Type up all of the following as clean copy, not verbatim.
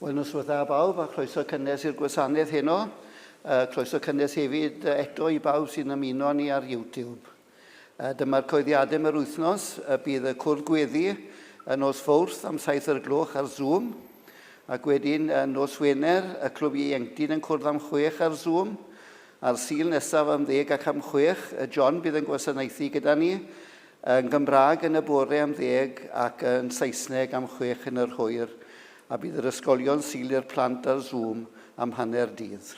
Wel, noswaith dda bawb a chroeso cynnes i'r gwasanaeth heno. Croeso cynnes hefyd eto i bawb sy'n ymuno ni ar YouTube. Dyma'r coeddiadau am yr wythnos. Bydd y cwrdd gweddi yn nos Fawrth am 7 o'r gloch ar Zoom. Ac wedyn nos Wener, y clwb ieuenctid yn cwrdd am 6 ar Zoom. A'r Sul nesaf am ddeg ac am chwech, John bydd yn gwasanaethu gyda ni, yn Gymraeg yn y bore am ddeg ac yn Saesneg am chwech yn yr hwyr, a bydd yr ysgolion Sul i'r plant ar Zoom am hanner dydd.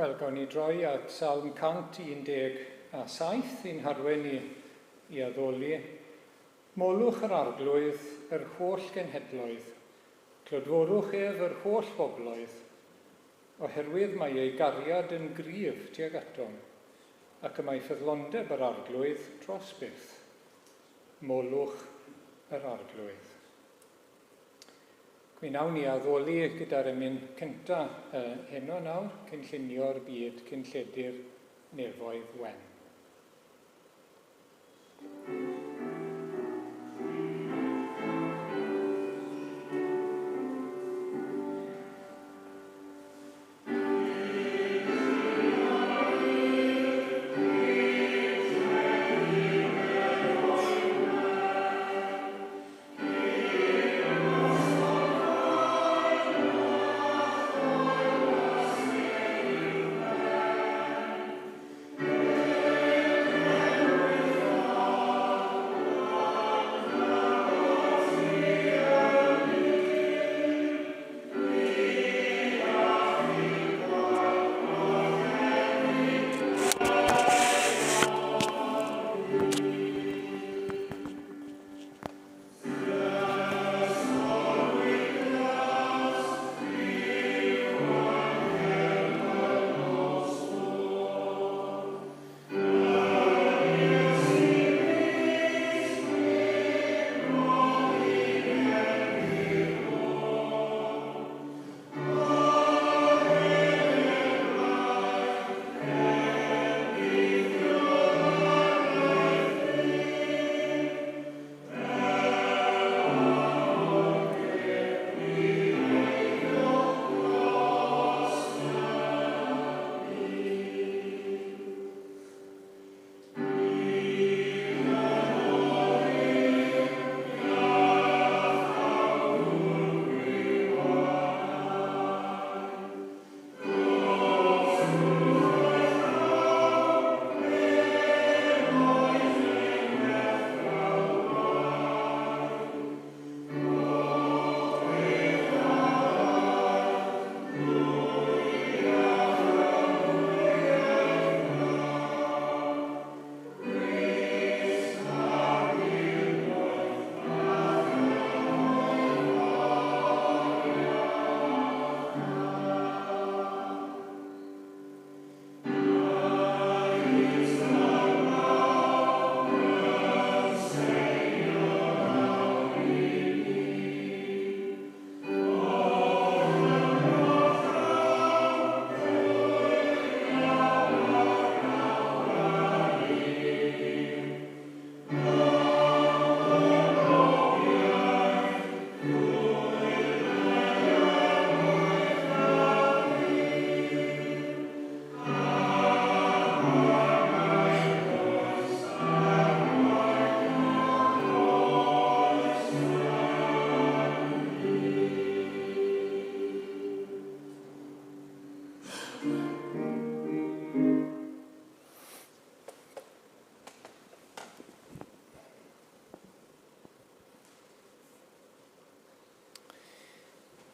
Wel, gawn ni droi at Salm 117 i'n harwain ni i addoli. Molwch yr Arglwydd, yr holl genhedloedd, clodforwch ef yr holl bobloedd, oherwydd mae ei gariad yn gryf tuag atom, ac y mae ffyddlondeb yr Arglwydd dros byth. Molwch yr Arglwydd. Mi wnawn ni addoli gyda'r emyn cynta heno nawr, Cynllunio'r Byd Cyn Lledu'r Nefoedd Wen.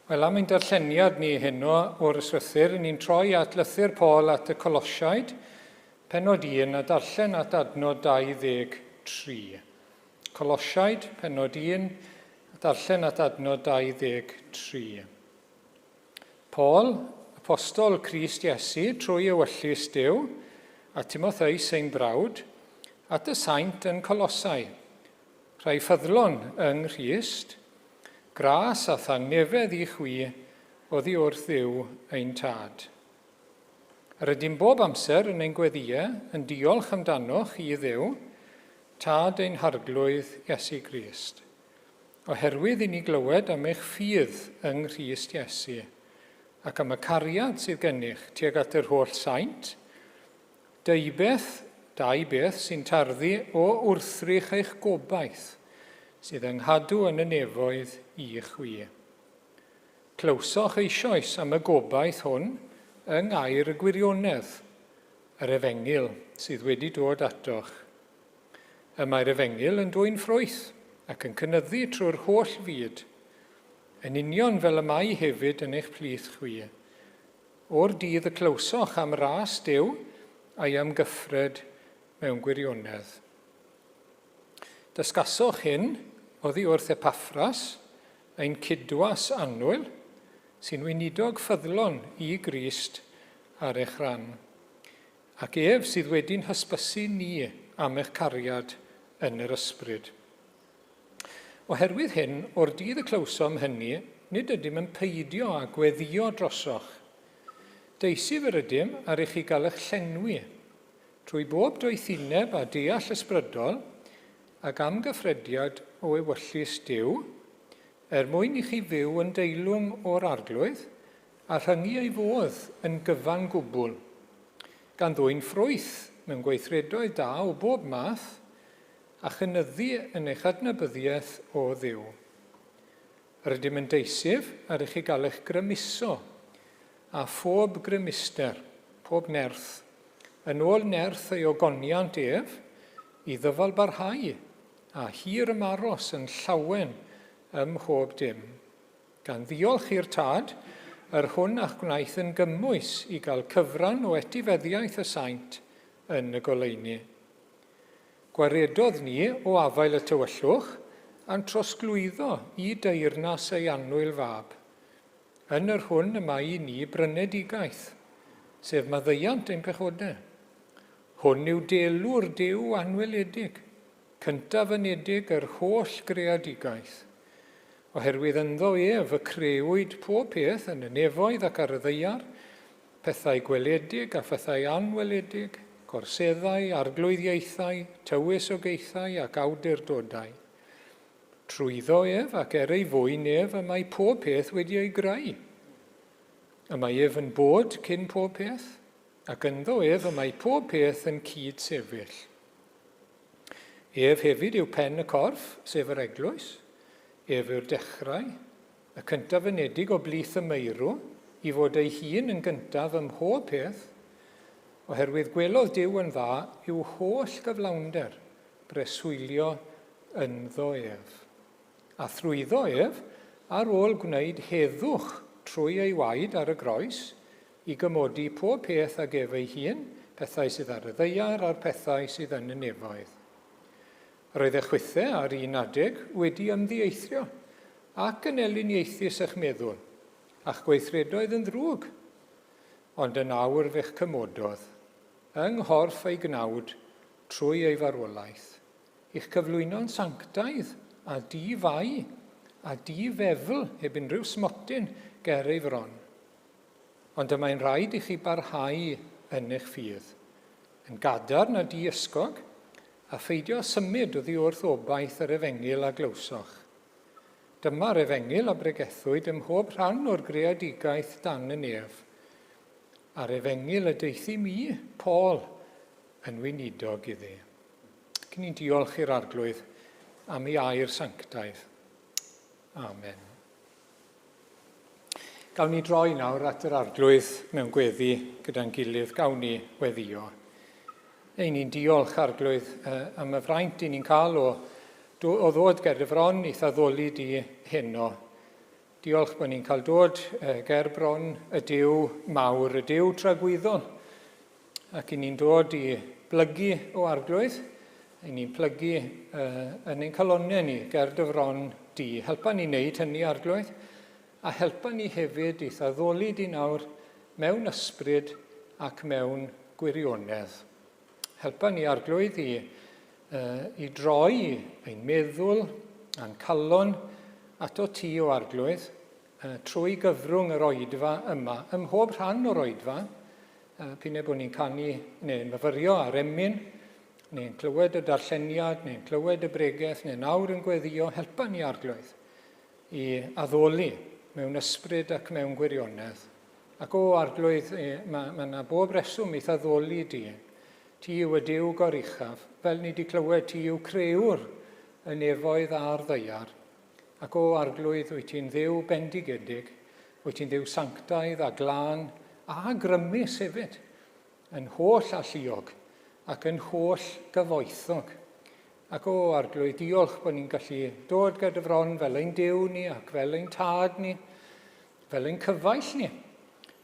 Wel, am ein darlleniad ni heno o'r ysrythyr, ni'n troi at lythyr Paul at y Colosiaid, penod 1, a darllen at adnod 23. Colosiaid, penod 1, a darllen at adnod 23. Paul, apostol Crist Iesu, trwy ewyllys Duw, a Timotheus ein brawd, at y saint yn Colosau, rhai ffyddlon yng Nghrist, Gras a thangnefedd i chwi oddi wrth Dduw ein Tad. Yr ydym bob amser yn ein gweddïau yn diolch amdanoch i Dduw, Tad ein Harglwydd Iesu Grist, oherwydd i ni glywed am eich ffydd yng Nghrist Iesu, ac am y cariad sydd gennych tuag at yr holl saint, Deubeth, dau beth sy'n tarddu o wrthrych eich gobaith, sydd yng nghadw yn y nefoedd i chwi. Clywsoch eisoes am y gobaith hwn yng ngair y gwirionedd, yr efengyl sydd wedi dod atoch. Y mae'r efengyl yn dwyn ffrwyth ac yn cynyddu trwy'r holl fyd, yn union fel y mae hefyd yn eich plith chwi. O'r dydd y clywsoch am ras Duw a'i amgyffred mewn gwirionedd. Dysgasoch hyn oddi wrth Epaffras, ein cydwas annwyl, sy'n weinidog ffyddlon i Grist ar eich rhan, ac ef sydd wedi'n hysbysu ni am eich cariad yn yr ysbryd. Oherwydd hyn, o'r dydd y clywsom hynny, nid ydym yn peidio â gweddïo drosoch. Deisyf yr ydym ar i chi gael eich llenwi, trwy bob doethineb a deall ysbrydol, ag amgyffrediad o ewyllys Duw, er mwyn i chi fyw yn deilwng o'r Arglwydd, a rhyngu ei fodd yn gyfan gwbl, gan ddwyn ffrwyth mewn gweithredoedd da o bob math, a chynyddu yn eich adnabyddiaeth o Dduw. Yr ydym yn deisyf ar i chi gael eich grymuso, a phob grymuster, pob nerth, yn ôl nerth ei ogoniant ef, i ddyfalbarhau a hir ymaros yn llawen ym mhob dim. Gan ddiolch i'r Tad, yr hwn a'ch gwnaeth yn gymwys i gael cyfran o etifeddiaeth y saint yn y goleuni. Gwaredodd ni o afael y tywyllwch, a'n trosglwyddo i deyrnas ei annwyl Fab, yn yr hwn y mae i ni brynedigaeth, sef maddeuant ein pechodau. Hwn yw delw'r Duw anweledig, cyntaf-anedig yr holl greadigaeth. Oherwydd ynddo ef y crëwyd pob peth yn y nefoedd ac ar y ddaear, Pethau gweledig a phethau anweledig, gorseddau, arglwyddiaethau, tywysogaethau ac awdurdodau. Trwyddo ef ac er ei fwyn ef y mae pob peth wedi ei greu. Y mae ef yn bod cyn pob peth, ac ynddo ef y mae pob peth yn cyd-sefyll. Ef hefyd yw pen y corff, sef yr eglwys. Ef yw'r dechrau, y cyntaf-anedig o blith y meirw, i fod ei hun yn gyntaf ym mhob peth, oherwydd gwelodd Duw yn dda i'w holl gyflawnder breswylio ynddo ef. A thrwyddo ef, ar ôl gwneud heddwch trwy ei waed ar y groes, i gymodi pob peth ag ef ei hun, pethau sydd ar y ddaear a'r pethau sydd yn y nefoedd. Roedd eich chwithe ar un adeg wedi ymddieithrio ac yn elyniaethus eich meddwl, a'ch gweithredoedd yn ddrwg. Ond yn awr fe'ch cymododd, yng nghorff ei gnawd, trwy ei farwolaeth, i'ch cyflwyno'n sanctaidd a di-fai a di-fefl heb unrhyw smotyn ger ei fron. Ond y mae'n rhaid i chi barhau yn eich ffydd, yn gadarn a di-ysgog, a pheidio â symud oddi wrth obaith yr efengyl a glywsoch. Dyma'r efengyl a bregethwyd ym mhob rhan o'r greadigaeth dan y nef, a'r efengyl y deuthum i, Paul, yn weinidog iddi. Cyn ni'n diolch i'r Arglwydd am ei air sanctaidd. Amen. Gawn ni droi nawr at yr Arglwydd mewn gweddi gyda'n gilydd. Gawn ni weddio. Ein ni'n diolch, Arglwydd, am y fraint i ni'n cael o, o ddod ger dy fron i'th addoli di heno. Diolch bod ni'n cael dod ger bron y Duw mawr, y Duw tragwyddol. Ac i ni'n dod i blygu o Arglwydd, i ni'n plygu yn ein calonnau ni ger dy fron di. Helpa ni wneud hynny, Arglwydd, a helpa ni hefyd i'th addoli di nawr mewn ysbryd ac mewn gwirionedd. Helpa ni, Arglwydd, i, uh, i droi ein meddwl a'n calon ato ti, o Arglwydd, uh, trwy gyfrwng yr oedfa yma, ym mhob rhan o'r oedfa, uh, p'un bod ni'n canu neu'n myfyrio ar emyn, neu'n clywed y darlleniad, neu'n clywed y bregeth, neu nawr yn gweddio, helpa ni, Arglwydd, i addoli mewn ysbryd ac mewn gwirionedd. Ac o, Arglwydd, mae ma yna bob reswm i'th addoli di. Ti yw y Duw goruchaf, fel ni di clywed, ti yw crëwr y nefoedd a'r ddaear. Ac o, Arglwydd, wyt ti'n Dduw bendigedig, wyt ti'n Dduw sanctaidd a glân a grymus hefyd, yn holl alluog ac yn holl gyfoethog. Ac o, Arglwydd, diolch bod ni'n gallu dod ger dy fron fel ein Duw ni ac fel ein Tad ni, fel ein cyfaill ni,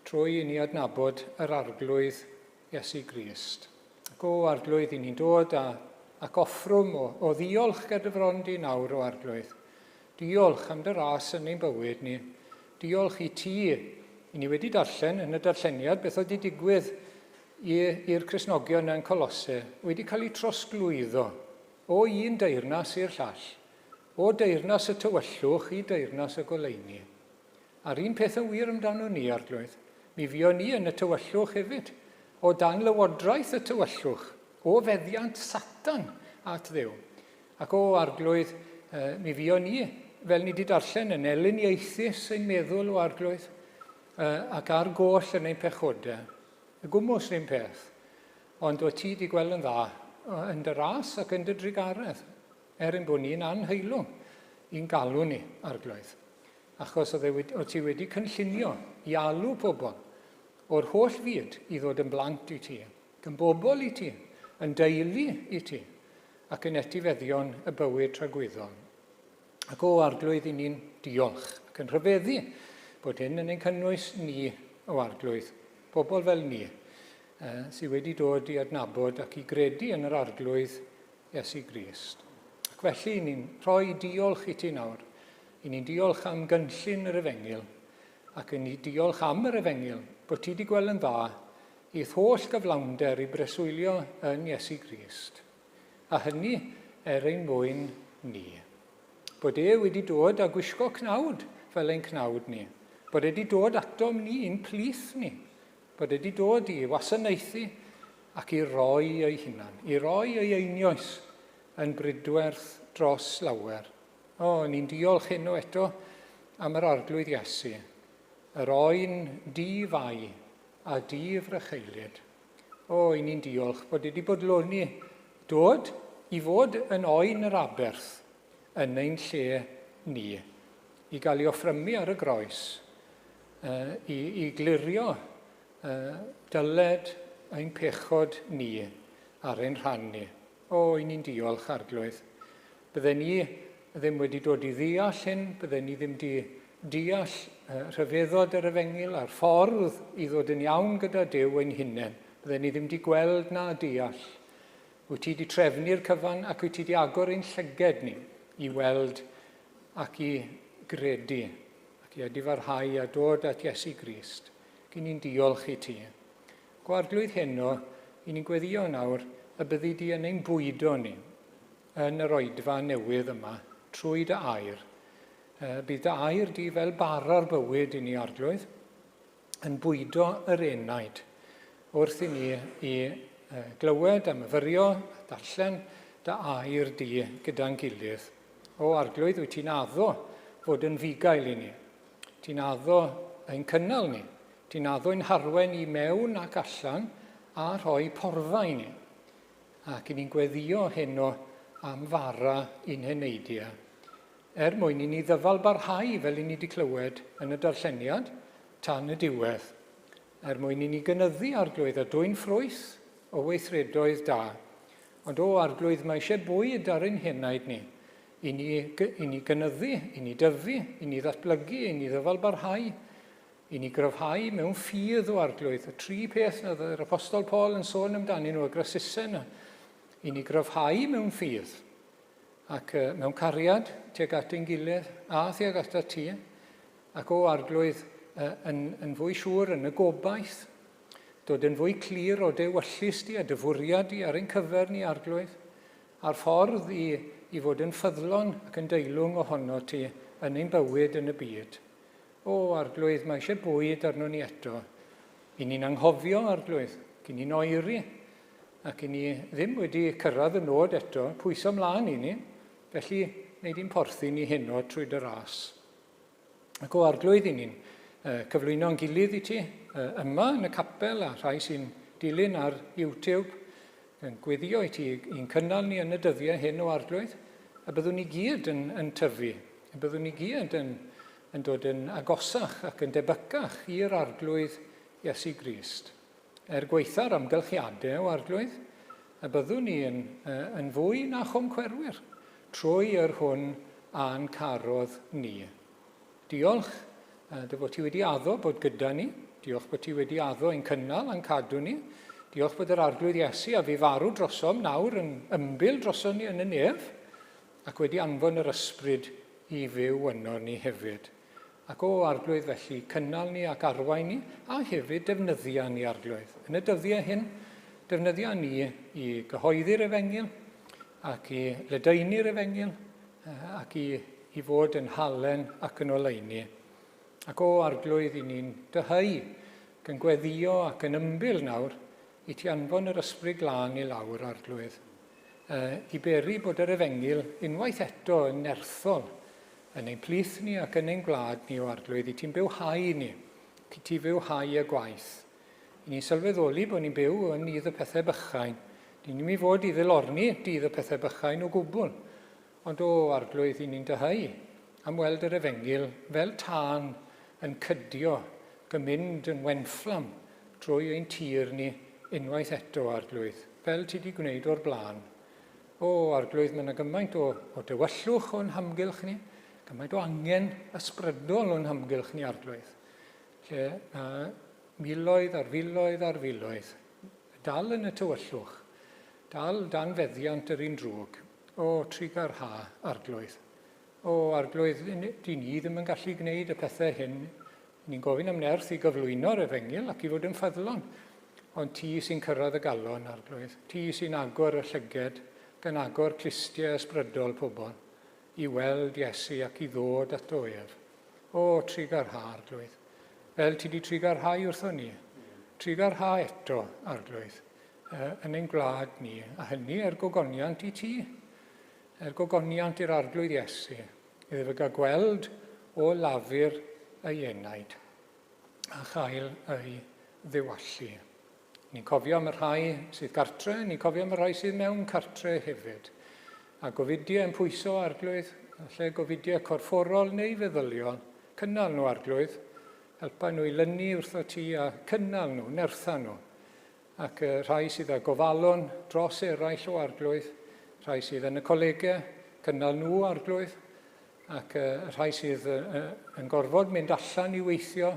trwy i ni adnabod yr Arglwydd Iesu Grist. Ac o, Arglwydd, i ni'n dod â, ac offrwm o, o ddiolch ger dy fron di nawr, o Arglwydd. Diolch am dy ras yn ein bywyd ni. Diolch i ti. I ni wedi darllen yn y darlleniad beth oedd wedi digwydd i'r Cristnogion yn Colosse, wedi cael eu trosglwyddo o un deyrnas i'r llall, o deyrnas y tywyllwch i deyrnas y goleuni. A'r un peth yn wir amdano ni, Arglwydd. Mi fuon ni yn y tywyllwch hefyd, o dan lywodraeth y tywyllwch, o feddiant Satan at Dduw. Ac o, Arglwydd, mi fuon ni, fel ni wedi darllen, yn elyniaethus ein meddwl, o Arglwydd, ac ar goll yn ein pechodau. Y gwmws yr un peth. Ond o ti wedi gweld yn dda, yn dy ras ac yn dy drugaredd, er ein bod ni'n anheilwng i'n galw ni, Arglwydd. Achos oedd, e wedi, oedd ti wedi cynllunio i alw pobl o'r holl fyd i ddod yn blant i ti, ac yn bobl i ti, yn deulu i ti, ac yn etifeddion y bywyd tragwyddol. Ac o Arglwydd, i ni'n diolch ac yn rhyfeddu bod hyn yn ein cynnwys ni, o Arglwydd, bobl fel ni, sydd wedi dod i adnabod ac i gredu yn yr Arglwydd Iesu Grist. Ac felly, ni'n rhoi diolch i ti nawr. I ni'n diolch am gynllun yr Efengyl, ac i ni diolch am yr Efengyl, bod ti wedi gweld yn dda i'th holl gyflawnder i breswylio yn Iesu Grist. A hynny er ein mwyn ni. Bod e wedi dod a gwisgo cnawd fel ein cnawd ni. Bod e wedi dod atom ni i'n plith ni. Bod e wedi dod i wasanaethu ac i roi ei hunan, i roi ei einioes yn bridwerth dros lawer. O, ni'n diolch heno eto am yr Arglwydd Iesu, yr oen di-fai a di-frycheulyd. O, i ni'n diolch bod wedi bodloni dod i fod yn oen yr aberth yn ein lle ni, i gael ei offrymu ar y groes, i, i glirio dyled ein pechod ni ar ein rhan ni. O, i ni'n diolch, Arglwydd. Bydden ni ddim wedi dod i ddeall hyn, bydden ni ddim di deall rhyfeddod yr efengyl a'r ffordd i ddod yn iawn gyda Duw ein hunain. Bydden ni ddim di gweld na deall. Wyt ti di trefnu'r cyfan ac wyt ti di agor ein llyged ni i weld ac i gredu ac i edifarhau a dod at Iesu Grist. Gyn ni'n diolch i ti. Gwarglwydd heno, i ni'n gweddio nawr y byddi di yn ein bwydo ni yn yr oedfa newydd yma trwy dy air. Bydd dy air di fel bara'r bywyd i ni, Arglwydd, yn bwydo yr enaid wrth i ni i glywed a myfyrio a darllen dy air di gyda'n gilydd. O Arglwydd, wyt ti'n addo fod yn fugail i ni. Ti'n addo ein cynnal ni. Ti'n addo ein harwen i mewn ac allan a rhoi porfa i ni. Ac i ni'n gweddio heno am fara i'n heneidiau, er mwyn i ni ddyfal barhau fel i ni wedi clywed yn y darlleniad tan y diwedd, er mwyn i ni gynyddu Arglwydd a dwyn ffrwyth o weithredoedd da. Ond o Arglwydd, mae eisiau bwyd ar ein henaid ni. i ni, i ni gynyddu, i ni dyfu, i ni ddatblygu, i ni ddyfalbarhau, i ni gryfhau mewn ffydd o Arglwydd. Y tri peth na yr Apostol Paul yn sôn amdanyn nhw, y grasusau yna. I ni gryfhau mewn ffydd ac uh, mewn cariad tuag at ein gilydd a thuag atat ti, ac o Arglwydd uh, yn, yn fwy siŵr yn y gobaith, dod yn fwy clir o dy ewyllys di a dy fwriad di ar ein cyfer ni, Arglwydd, a'r ffordd i, i fod yn ffyddlon ac yn deilwng ohono ti yn ein bywyd yn y byd. O, Arglwydd, mae eisiau bwyd arno ni eto. I ni'n anghofio, Arglwydd, ac i ni'n oeri, ac i ni ddim wedi cyrraedd y nod eto, pwyso mlaen i ni, felly wneud i'n porthi ni heno trwy dy ras. Ac o Arglwydd, i ni'n cyflwyno'n gilydd i ti yma yn y capel a rhai sy'n dilyn ar YouTube, yn gweddio i ti i'n cynnal ni yn y dyddiau hyn o Arglwydd, a byddwn ni gyd yn, yn tyfu, a byddwn ni gyd yn, yn dod yn agosach ac yn debycach i'r Arglwydd Iesu Grist. Er gwaetha'r amgylchiadau o Arglwydd, y byddwn ni yn, yn fwy na choncwerwyr trwy yr hwn a'n carodd ni. Diolch dy fod ti wedi addo bod gyda ni. Diolch bod ti wedi addo ein cynnal a'n cadw ni. Diolch bod yr Arglwydd Iesu a fi farw drosom nawr yn ymbil drosom ni yn y nef ac wedi anfon yr ysbryd i fyw yno ni hefyd. Ac o, Arglwydd, felly, cynnal ni ac arwain ni, a hefyd defnyddia ni, Arglwydd. Yn y dyddiau hyn, defnyddia ni i gyhoeddi'r efengyl, ac i ledaenu'r efengyl, ac i, i fod yn halen ac yn oleuni. Ac o, Arglwydd, i ni'n dyheu, ac yn gweddio ac yn ymbil nawr, i ti anfon yr Ysbryd Glân i lawr, Arglwydd, i beri bod yr efengyl unwaith eto yn nerthol Yn ein plith ni ac yn ein gwlad ni, O Arglwydd, i ti'n bywhau ni, ac i ti fywhau y gwaith. I ni'n sylweddoli bod ni'n byw yn nydd y pethau bychain. Dyn ni'n mynd i fod i ddilorni dydd y pethau bychain o gwbl. Ond o, Arglwydd, i ni'n dyheu am weld yr efengyl fel tân yn cydio ac yn mynd yn wenfflam drwy ein tir ni unwaith eto, Arglwydd, fel ti di gwneud o'r blaen. O, Arglwydd, mae yna gymaint o, o dywyllwch o'n hamgylch ni, gymaint o angen ysbrydol o'n hamgylch ni, Arglwydd, lle mae miloedd ar filoedd ar filoedd dal yn y tywyllwch, dal dan feddiant yr un drwg. O, trugarha, Arglwydd. O, Arglwydd, dyn ni ddim yn gallu gwneud y pethau hyn. Ni'n gofyn am nerth i gyflwyno'r efengyl ac i fod yn ffyddlon. Ond ti sy'n cyrraedd y galon, Arglwydd. Ti sy'n agor y llyged, gan agor clustiau ysbrydol pobl i weld Iesu ac i ddod ato ef. O, trugarha, Arglwydd. Fel ti di trugarhau wrthon ni, trugarha eto, Arglwydd, yn ein gwlad ni, a hynny er gogoniant i ti. Er gogoniant i'r Arglwydd Iesu, iddo fe gael gweld o lafur ei enaid, a chael ei ddiwallu. Ni'n cofio am y rhai sydd gartre, ni'n cofio am y rhai sydd mewn cartre hefyd. A gofidiau yn pwyso, Arglwydd, falle gofidiau corfforol neu feddyliol, cynnal nhw, Arglwydd, helpa nhw i lynu wrtho ti a cynnal nhw, nertha nhw. Ac y rhai sydd â gofalon dros eraill o Arglwydd, rhai sydd yn y colegau, cynnal nhw, Arglwydd, ac y rhai sydd yn gorfod mynd allan i weithio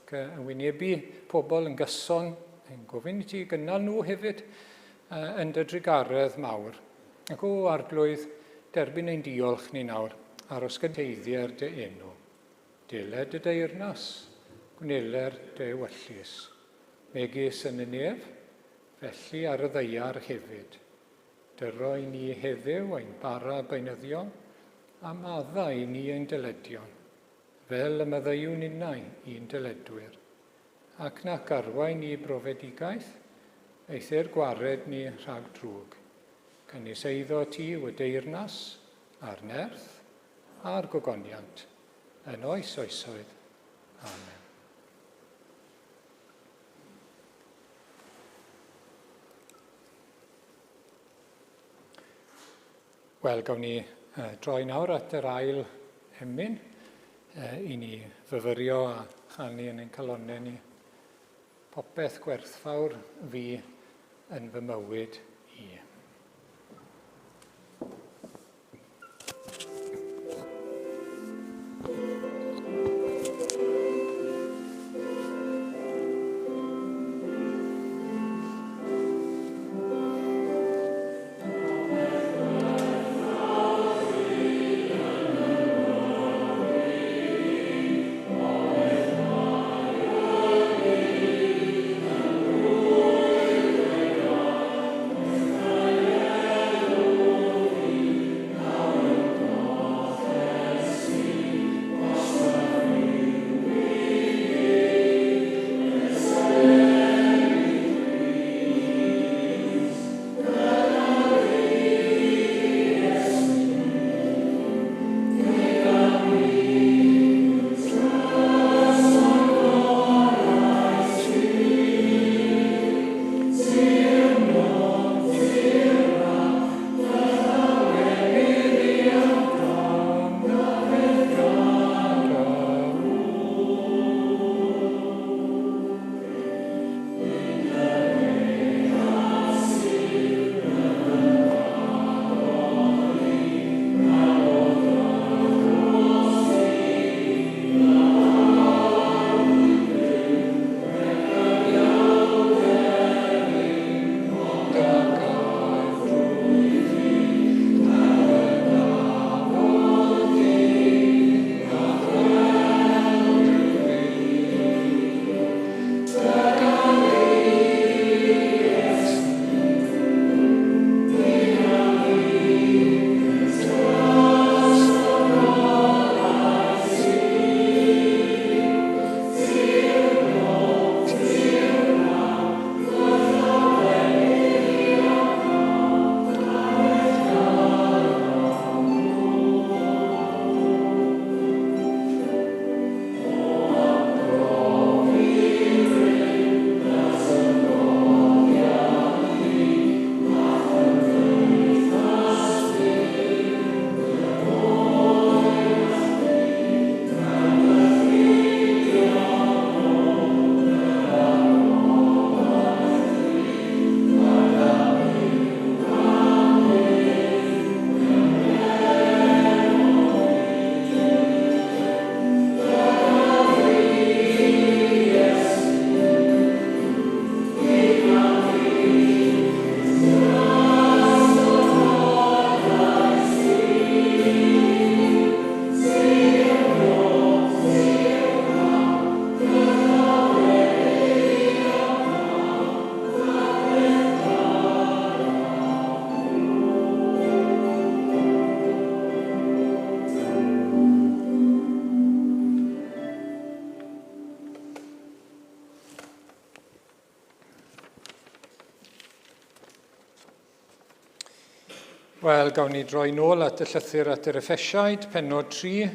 ac yn wynebu pobl yn gyson, yn gofyn i ti gynnal nhw hefyd yn dy drugaredd mawr. Ac o Arglwydd, derbyn ein diolch ni nawr ar osgynteiddiau'r dy enw. Deled dy deyrnas, gwneler dy ewyllys. Megis yn y nef, felly ar y ddaear hefyd. Dyro i ni heddiw ein bara beunyddiol, a madda i ni ein dyledion, fel y maddeuwn innau i'n dyledwyr. Ac nac arwain ni i brofedigaeth, eithr gwared ni rhag drwg. Canys eiddo ti yw y deyrnas, a'r nerth, a'r gogoniant, yn oes oesoedd. Amen. Wel, gawn ni uh, droi nawr at yr ail emyn uh, i ni fyfyrio a chanu yn ein calonnau ni. Popeth gwerthfawr fi yn fy mywyd i. Wel, gawn ni droi nôl at y llythyr at yr Effesiaid, pennod 3,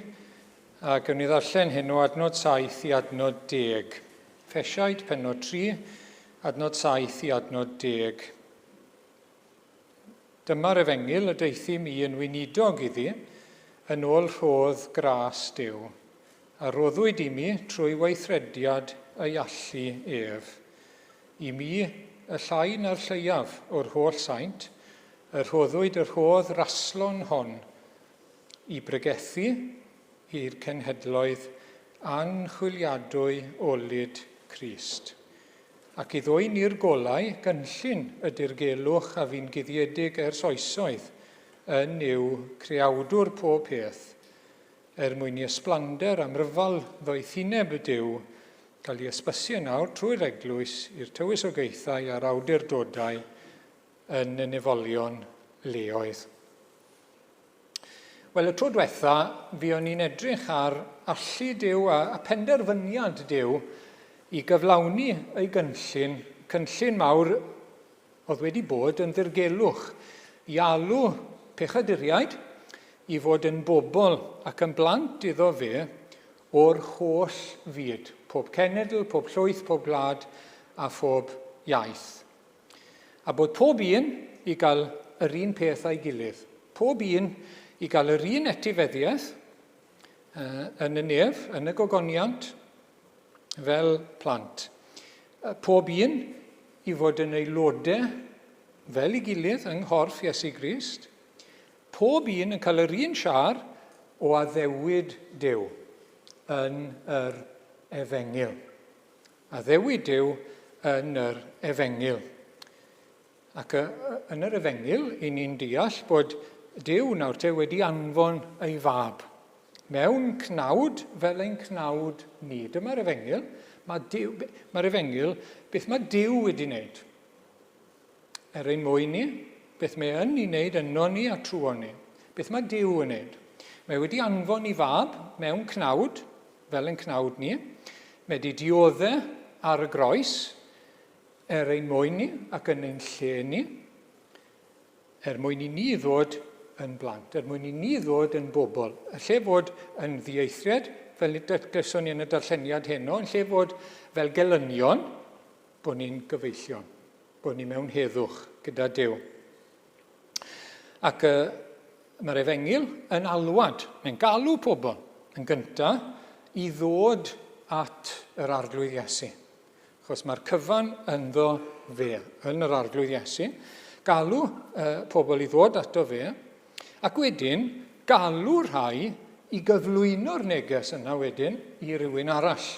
a gawn ni ddarllen hyn o adnod 7 i adnod 10. Effesiaid, pennod 3, adnod 7 i adnod 10. Dyma'r efengyl y deuthum i yn weinidog iddi, yn ôl rhodd gras Duw, a roddwyd i mi trwy weithrediad ei allu ef. I mi, y llai na'r lleiaf o'r holl saint, y rhoddwyd y rhodd raslon hon i bregethu i'r cenhedloedd anchwiliadwy olud Crist, ac i ddwyn i'r golau gynllun y dirgelwch a fu'n guddiedig ers oesoedd yn Nuw, Creawdwr pob peth, er mwyn i ysblander amryfal ddoethineb y Duw gael ei ysbysu yn awr trwy'r Eglwys i'r tywysogaethau a'r awdurdodau yn y nefolion leoedd. Wel, y tro diwetha, fuon ni'n edrych ar allu Duw a, a phenderfyniad Duw i gyflawni ei gynllun, cynllun mawr oedd wedi bod yn ddirgelwch, i alw pechaduriaid i fod yn bobl ac yn blant iddo fe o'r holl fyd, pob cenedl, pob llwyth, pob gwlad a phob iaith. A bod pob un i gael yr un peth â'i gilydd. Pob un i gael yr un etifeddiaeth yn y nef, yn y gogoniant, fel plant. Pob un i fod yn aelodau fel ei gilydd yng nghorff Iesu Grist. Pob un yn cael yr un siâr o addewid Duw yn yr efengyl. Addewid Duw yn yr Efengyl. Ac yn yr Efengyl, i ni'n deall bod Duw nawr te wedi anfon ei fab mewn cnawd fel ein cnawd ni. Dyma'r Efengyl. Mae Duw, mae'r Efengyl, beth mae Duw wedi wneud? Er ein mwyn ni, beth mae yn ei wneud yno ni a trwon ni. Beth mae Duw yn wneud? Mae wedi anfon ei fab mewn cnawd, fel ein cnawd ni, mae wedi diodde ar y groes er ein mwyn ni ac yn ein lle ni, er mwyn i ni ddod yn blant, er mwyn i ni ddod yn bobl. Y lle fod yn ddieithriad, fel glywson ni yn y darlleniad heno, yn lle fod fel gelynion, bod ni'n gyfeillion, bod ni mewn heddwch gyda Duw. Ac uh, mae'r efengyl yn alwad, mae'n galw pobl yn gyntaf i ddod at yr Arglwydd Iesu. Achos mae'r cyfan ynddo fe, yn yr Arglwydd Iesu. Galw uh, pobl i ddod ato fe, ac wedyn galw rhai i gyflwyno'r neges yna wedyn i rywun arall.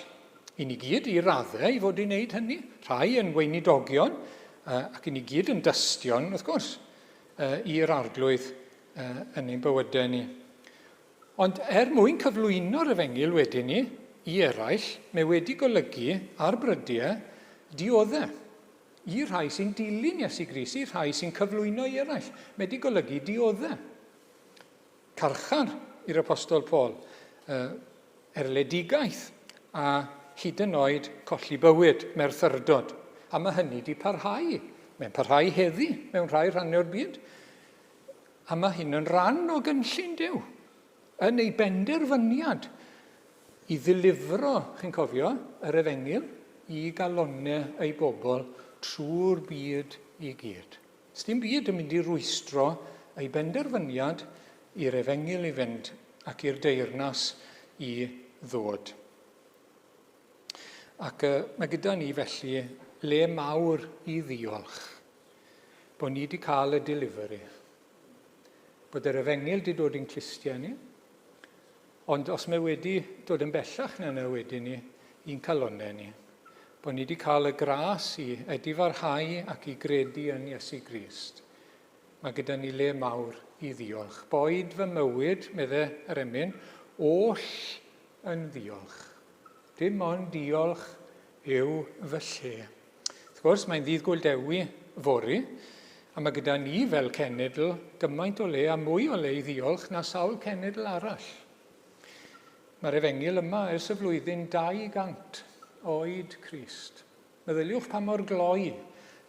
I ni gyd, i raddau, i fod i wneud hynny. Rhai yn weinidogion, ac i ni gyd yn dystion, wrth gwrs, i'r Arglwydd yn ein bywydau ni. Ond er mwyn cyflwyno'r efengyl wedyn ni i eraill, mae wedi golygu ar brydiau diodde. I rhai sy'n dilyn Iesu Grist, i rhai sy'n cyflwyno i eraill, mae wedi golygu diodde. Carchar i'r Apostol Paul, erledigaeth a hyd yn oed colli bywyd, merthyrdod. A mae hynny wedi parhau. Mae'n parhau heddi mewn rhai rhannau o'r byd. A mae hyn yn rhan o gynllun Duw, yn ei benderfyniad i ddilifro, chi'n cofio, yr efengyl i galonnau ei bobl trwy'r byd i gyd. Sdim byd yn mynd i rwystro ei benderfyniad i'r efengyl i fynd ac i'r deyrnas i ddod. Ac uh, mae gyda ni felly le mawr i ddiolch bod ni wedi cael y delivery, bod yr efengyl wedi dod i'n clustiau ni, Ond os mae wedi dod yn bellach na 'na wedyn ni, i'n calonnau ni, bod ni wedi cael y gras i edifarhau ac i gredu yn Iesu Grist, mae gyda ni le mawr i ddiolch. Boed fy mywyd, medde yr emyn, oll yn ddiolch. Dim ond diolch yw fy lle. Wrth gwrs, mae'n ddydd Gŵyl Dewi fory, a mae gyda ni fel cenedl gymaint o le a mwy o le i ddiolch na sawl cenedl arall. Mae'r efengyl yma ers y flwyddyn 200 oed Crist. Meddyliwch pa mor gloi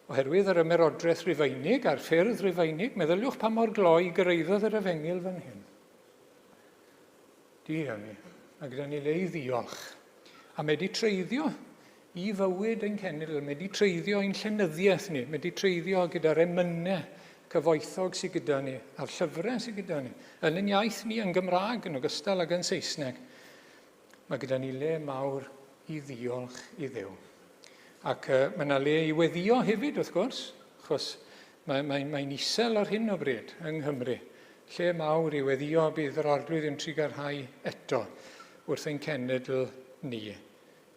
Oherwydd yr ymerodraeth Rufeinig a'r ffyrdd Rufeinig, meddyliwch pa mor gloi gyrraeddodd yr efengyl fan hyn. Diar ni, mae gyda ni le i ddiolch. A mae wedi treiddio i fywyd ein cenedl, mae wedi treiddio i'n llenyddiaeth ni, mae wedi treiddio gyda'r emynau cyfoethog sydd gyda ni, a'r llyfrau sydd gyda ni, yn ein iaith ni, yn Gymraeg yn ogystal ag yn Saesneg. Mae gyda ni le mawr i ddiolch i Dduw. Ac uh, mae yna le i weddio hefyd, wrth gwrs, achos mae'n mae, mae isel ar hyn o bryd yng Nghymru. Lle mawr i weddio bydd yr Arglwydd yn trugarhau eto wrth ein cenedl ni,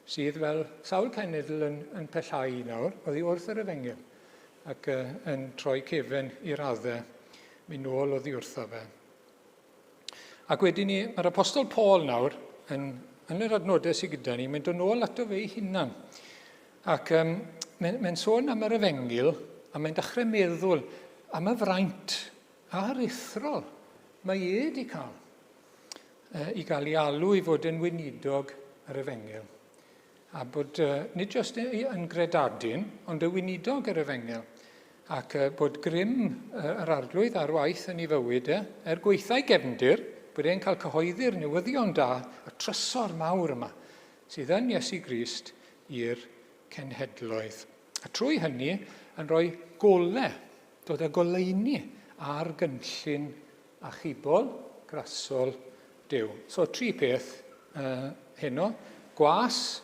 sydd fel sawl cenedl yn, yn pellhau nawr oddi wrth yr efengyl ac uh, yn troi cefen i raddau mynd nôl oddi wrtho fe. Ac wedyn ni, mae'r apostol Paul nawr, yn, yn yr adnodau sydd gyda ni, mae'n dod nôl ato fe ei hunan. Ac um, mae'n mae sôn am yr efengyl, a mae'n dechrau meddwl am y fraint aruthrol mae e wedi cael i gael ei alw i fod yn weinidog yr efengyl. A bod nid jyst yn gredadun, ond y weinidog yr efengyl. Ac bod grym yr arglwydd ar waith yn ei fywyd e, er gweitha'i gefndir, bod e'n cael cyhoeddi'r newyddion da, y trysor mawr yma, sydd yn Iesu Grist i'r cenhedloedd. A trwy hynny yn rhoi gole, dod â goleuni ar gynllun achubol, grasol Duw. So tri peth uh, heno, gwas,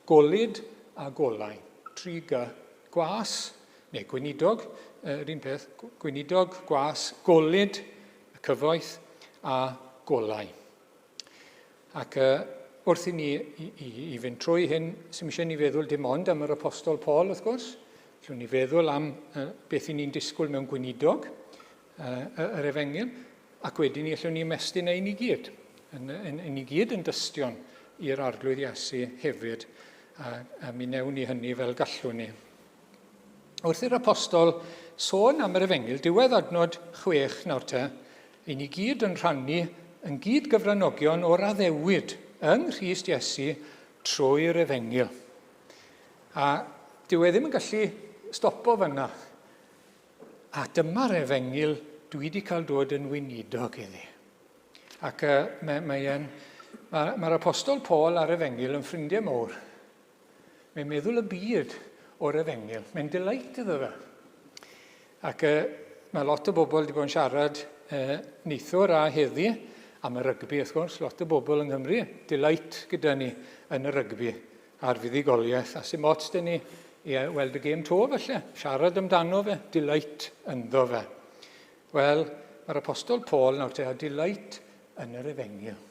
golud a golau. Tri G. Gwas, neu gweinidog, yr un peth, gweinidog, gwas, golud, y cyfoeth a golau. Ac uh, wrth i ni i, i, i fynd trwy hyn, sy'n eisiau ni feddwl dim ond am yr apostol Paul, wrth gwrs. Llwn ni feddwl am uh, beth i ni'n disgwyl mewn gweinidog, uh, yr efengyl, ac wedyn ni allwn ni ymestyn ein i gyd. Yn, yn, yn i gyd yn dystion i'r arglwydd Iesu hefyd, a, a mi newn ni hynny fel gallwn ni. Wrth i'r apostol sôn am yr efengyl, diwedd adnod 6 nawr te, i ni gyd yn rhannu yn gyd gyfranogion o'r addewid yng Nghrist Iesu trwy'r efengyl. A dyw e ddim yn gallu stopo fyna. A dyma'r efengyl dwi wedi cael dod yn weinidog iddi. Ac uh, mae, mae mae'r mae, mae apostol Paul a'r efengyl yn ffrindiau mawr. Mae'n meddwl y byd o'r efengyl. Mae'n delight iddo fe. Ac uh, mae lot o bobl wedi bod yn siarad uh, neithiwr a heddi am y rygbi, wrth gwrs. Lot o bobl yng Nghymru, delight gyda ni yn y rygbi a'r fuddugoliaeth. A sy'n mots dyn ni i weld y gêm to, felly. Siarad amdano fe, delight ynddo fe. Wel, mae'r apostol Paul nawr te a delight yn yr efengyl.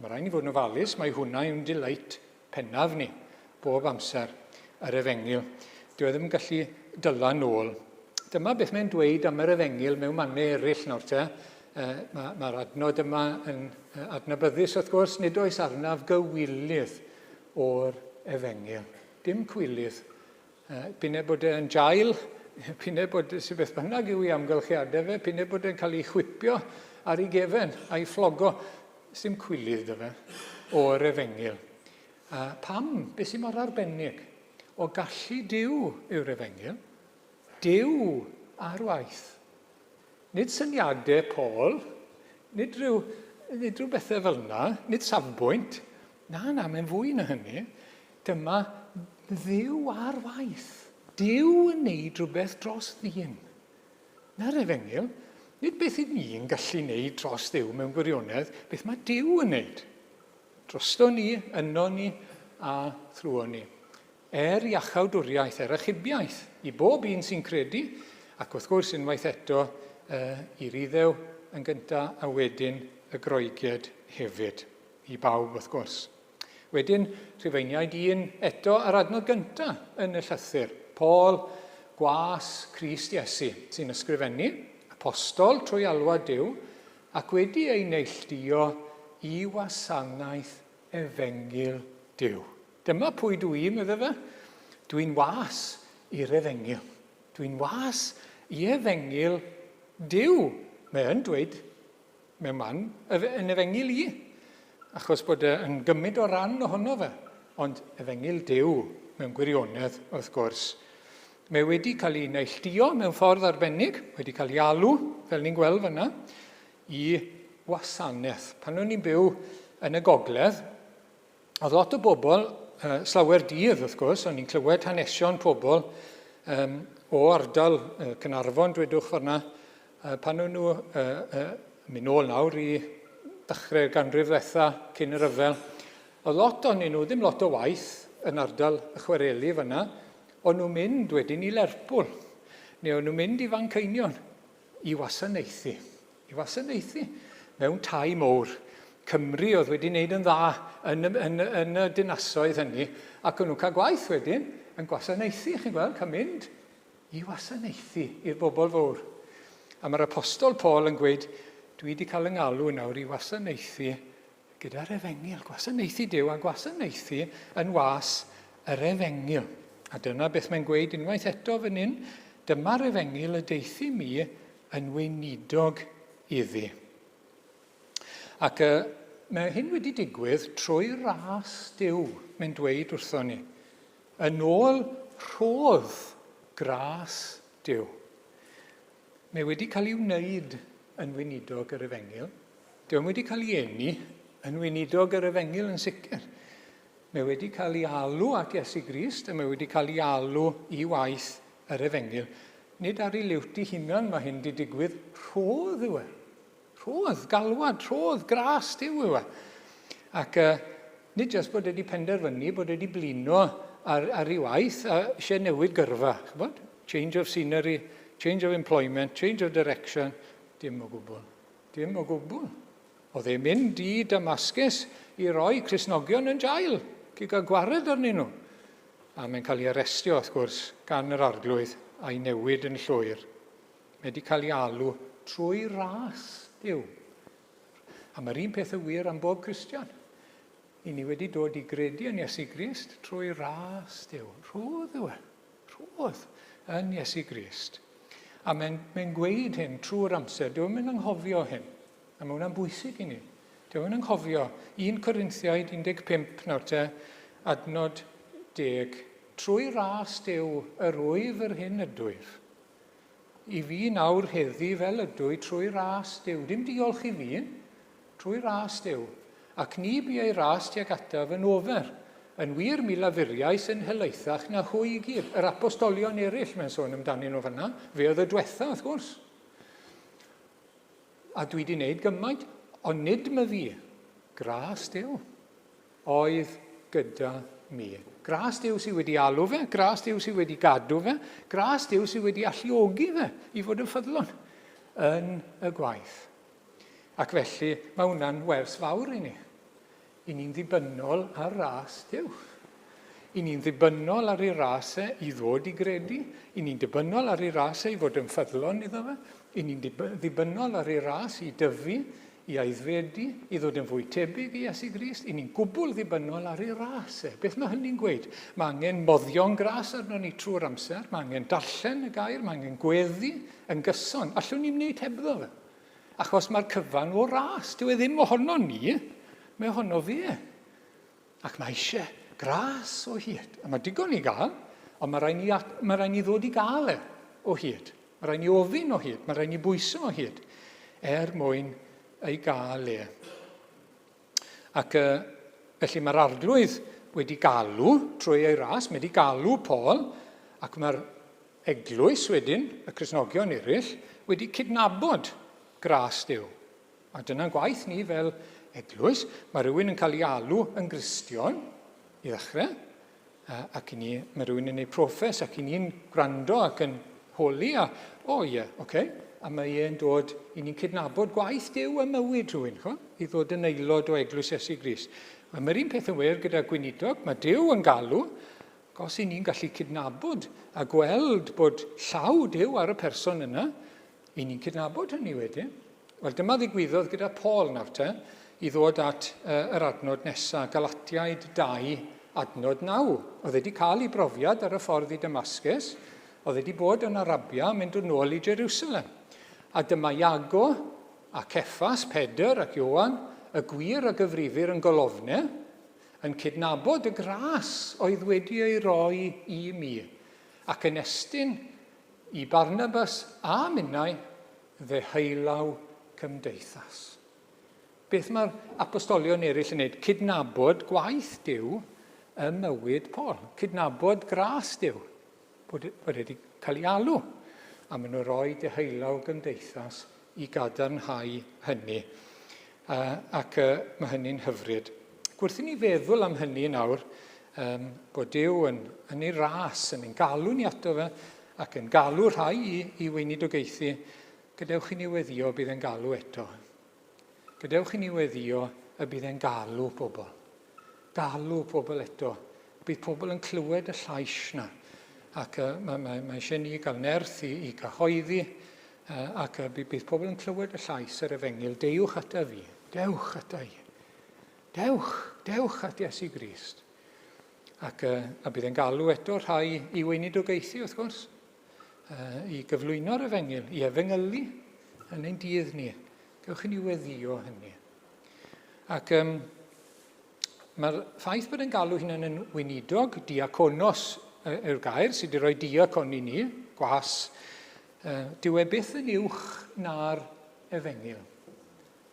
Mae rhaid ni fod yn ofalus, mae hwnna yw'n delight pennaf ni, bob amser, yr efengyl. Dyw e ddim yn gallu dyla nôl. Dyma beth mae'n dweud am yr efengyl mewn mannau eraill nawr te. Mae'r ma adnod yma yn adnabyddus wrth gwrs, nid oes arnaf gywilydd o'r efengyl. Dim cwilydd. P'un bod e'n jail, p'un bod sy'n beth bynnag yw ei amgylchiadau fe, p'un bod e'n cael ei chwipio ar ei gefen a'i fflogo, sy'n cwilydd dy fe o'r efengyl. A pam? Beth sy'n mor arbennig? O gallu Duw yw'r efengyl. Duw ar waith. Nid syniadau Paul, nid rhyw, nid rhyw bethau fel yna, nid safbwynt. Na, na, mae'n fwy na hynny. Dyma Dduw ar waith. Duw yn neud rhywbeth dros ddyn. Na'r efengyl, nid beth i ni'n gallu neud dros Dduw mewn gwirionedd, beth mae Duw yn neud. Drosto ni, yno ni a thrwon ni. Er iachawdwriaeth, er achubiaeth i bob un sy'n credu, ac wrth gwrs unwaith eto uh, i'r Iddew yn gyntaf a wedyn y Groegiaid hefyd, i bawb wrth gwrs. Wedyn, Rhufeiniaid 1 eto ar adnod gyntaf yn y llythyr. Paul, gwas Crist Iesu, sy'n ysgrifennu, apostol trwy alwad Duw, ac wedi ei neilltuo i wasanaeth efengyl Duw. Dyma pwy dw i, medde fe. Dw i'n was i'r efengyl. Dw i'n was i efengyl Duw. Mae yn dweud mewn man, yn efengyl i, achos bod e yn gymryd o ran ohono fe. Ond efengyl Duw mewn gwirionedd, wrth gwrs. Mae wedi cael ei neilltuo mewn ffordd arbennig, wedi cael ei alw, fel ni'n gweld fyna, i wasanaeth. Pan o'n i'n byw yn y gogledd, oedd lot o bobl, uh, slawer dydd wrth gwrs, o'n i'n clywed hanesion pobl um, o ardal uh, Cynarfon, dwedwch ffordd uh, pan o'n nhw uh, uh, mynd nôl nawr i ddechrau'r ganrif ddetha cyn y rhyfel, oedd lot o'n nhw, ddim lot o waith yn ardal y chwareli fyna, O'n nhw'n mynd wedyn i Lerpwl, neu o'n nhw'n mynd i Fanceinion i wasanaethu. I wasanaethu mewn tai mowr. Cymru oedd wedi wneud yn dda yn y, yn, yn y dinasoedd hynny, ac o'n nhw'n cael gwaith wedyn yn gwasanaethu, chi'n gweld, cael mynd i wasanaethu i'r bobl fawr. A mae'r apostol Paul yn gweud, dwi wedi cael yng ngalw nawr i wasanaethu Gyda'r efengyl, gwasanaethu Duw a gwasanaethu yn was yr efengyl. A dyna beth mae'n gweud unwaith eto fan hyn, dyma'r efengyl y deuthu mi yn weinidog iddi. Ac uh, mae hyn wedi digwydd trwy ras Duw, mae'n dweud wrthon ni. Yn ôl rhodd gras Duw. Mae wedi cael ei wneud yn weinidog yr efengyl. Dyw e'm wedi cael ei eni yn weinidog yr efengyl yn sicr. Mae wedi cael ei alw at Iesu Grist a mae wedi cael ei alw i waith yr efengyl. Nid ar ei liwt ei hunan mae hyn wedi digwydd, rhodd yw e. Rhodd, galwad, rhodd, gras Duw yw e. Ac uh, nid jyst bod wedi penderfynu, bod wedi blino ar, ar ei waith a eisiau newid gyrfa. Chybod? Change of scenery, change of employment, change of direction, dim o gwbl. Dim o gwbl. Oedd e'n mynd i Damascus i roi Cristnogion yn jail, i gael gwared arnyn nhw. A mae'n cael ei arestio, wrth gwrs, gan yr arglwydd a'i newid yn llwyr. Mae wedi cael ei alw trwy ras Duw. A mae'r un peth yn wir am bob Cristion. I ni wedi dod i gredu yn Iesu Grist trwy ras Duw. Rhodd yw e. Rhodd yn Iesu Grist. A mae'n mae gweud hyn trwy'r amser. Dyw e'n anghofio hyn. A mae hwnna'n bwysig i ni. Dyw e'n anghofio. 1 Corinthiaid 15 nawr te, adnod 10. Trwy ras Duw yr wyf yr hyn ydwyf. I fi nawr heddi fel ydw i trwy ras Duw. Dim diolch i fi, trwy ras Duw. Ac ni bu ei ras tuag ataf yn ofer. Yn wir mi lafuriais yn helaethach na hwy i gyd. Yr apostolion eraill mae'n sôn amdanyn nhw fanna. Fe oedd y dwetha, wrth gwrs. A dwi wedi wneud gymaint, ond nid my fi. Gras Duw. Oedd gyda mi. Gras Duw sydd wedi alw fe, gras Duw sydd wedi gadw fe, gras Duw sydd wedi alluogi fe i fod yn ffyddlon yn y gwaith. Ac felly mae hwnna'n wers fawr i ni. I ni'n ddibynnol ar ras Duw. I ni'n ddibynnol ar ei ras e i ddod i gredu. I ni'n dibynnol ar ei ras e i fod yn ffyddlon iddo fe. I ni'n ddibynnol ar ei ras i dyfu, i aeddfedu, i ddod yn fwy tebyg i Iesu Grist. I ni'n gwbl ddibynnol ar ei ras e. Beth mae hynny'n gweud? Mae angen moddion gras arno ni trwy'r amser, mae angen darllen y gair, mae angen gweddi yn gyson. Allwn ni'n wneud hebddo fe? Achos mae'r cyfan o ras. Dyw e ddim ohono ni, mae ohono fe. Ac mae eisiau gras o hyd. A mae digon i gael, ond mae rhaid ni, mae rhaid ni ddod i gael e o hyd. Mae rhaid ni ofyn o hyd, mae rhaid ni bwyso o hyd, er mwyn ei gael e. Ac uh, felly mae'r arglwydd wedi galw trwy ei ras, mae wedi galw Paul, ac mae'r eglwys wedyn, y Cristnogion eraill, wedi cydnabod gras Duw. A dyna'n gwaith ni fel eglwys. Mae rhywun yn cael ei alw yn Gristion i ddechrau, ac i ni, mae rhywun yn ei proffes ac i ni'n gwrando ac yn holi a, o oh, ie, yeah, oce. Okay. A mae e'n dod, i ni'n cydnabod gwaith Duw ym mywyd rhywun, chwa, i ddod yn aelod o Eglwys Iesu Grist. Wel, mae'r un peth yn wir gyda gweinidog, mae Duw yn galw, ac os i ni'n gallu cydnabod a gweld bod llaw Duw ar y person yna, I ni'n cydnabod hynny wedyn. Wel, dyma ddigwyddodd gyda Paul nawr te, i ddod at uh, yr adnod nesaf, Galatiaid 2, adnod 9. Oedd wedi cael ei brofiad ar y ffordd i Damascus, oedd wedi bod yn Arabia, mynd yn ôl i Jerusalem. A dyma Iago a Ceffas, Pedr ac Ioan, y gwir a gyfrifir yn golofnau, yn cydnabod y gras oedd wedi ei roi i mi. Ac yn estyn i Barnabas a minnau ddeheulaw cymdeithas. Beth mae'r apostolion eraill yn wneud? Cydnabod gwaith Duw ym mywyd Paul. Cydnabod gras Duw, bod, bod e wedi cael ei alw. A maen nhw'n rhoi deheulaw gymdeithas i gadarnhau hynny. Ac uh, mae hynny'n hyfryd. Gwrth i ni feddwl am hynny nawr, um, bod Duw yn, yn ei ras, yn ein galw ni ato fe, ac yn galw rhai i, i weinidogaethu, gadewch i ni weddio bydd e'n galw eto. Gadewch i ni weddio y bydd e'n galw pobl. Galw pobl eto. Bydd pobl yn clywed y llais na. Ac uh, mae, mae, mae eisiau ni gael nerth i, i gyhoeddi uh, ac uh, bydd, bydd pobl yn clywed y llais yr efengyl. Deuwch ata fi. Dewch ata i. Dewch, dewch at Iesu Grist. Ac uh, a bydd e'n galw eto rhai i weinidogaethu, wrth gwrs, uh, i gyflwyno'r efengyl, i efengylu yn ein dydd ni. Gewch i ni weddio hynny. Ac um, mae'r ffaith bod e'n galw hunan yn weinidog, diaconos yw'r gair sydd wedi rhoi diacon i ni, gwas, uh, dyw e byth yn uwch na'r efengyl.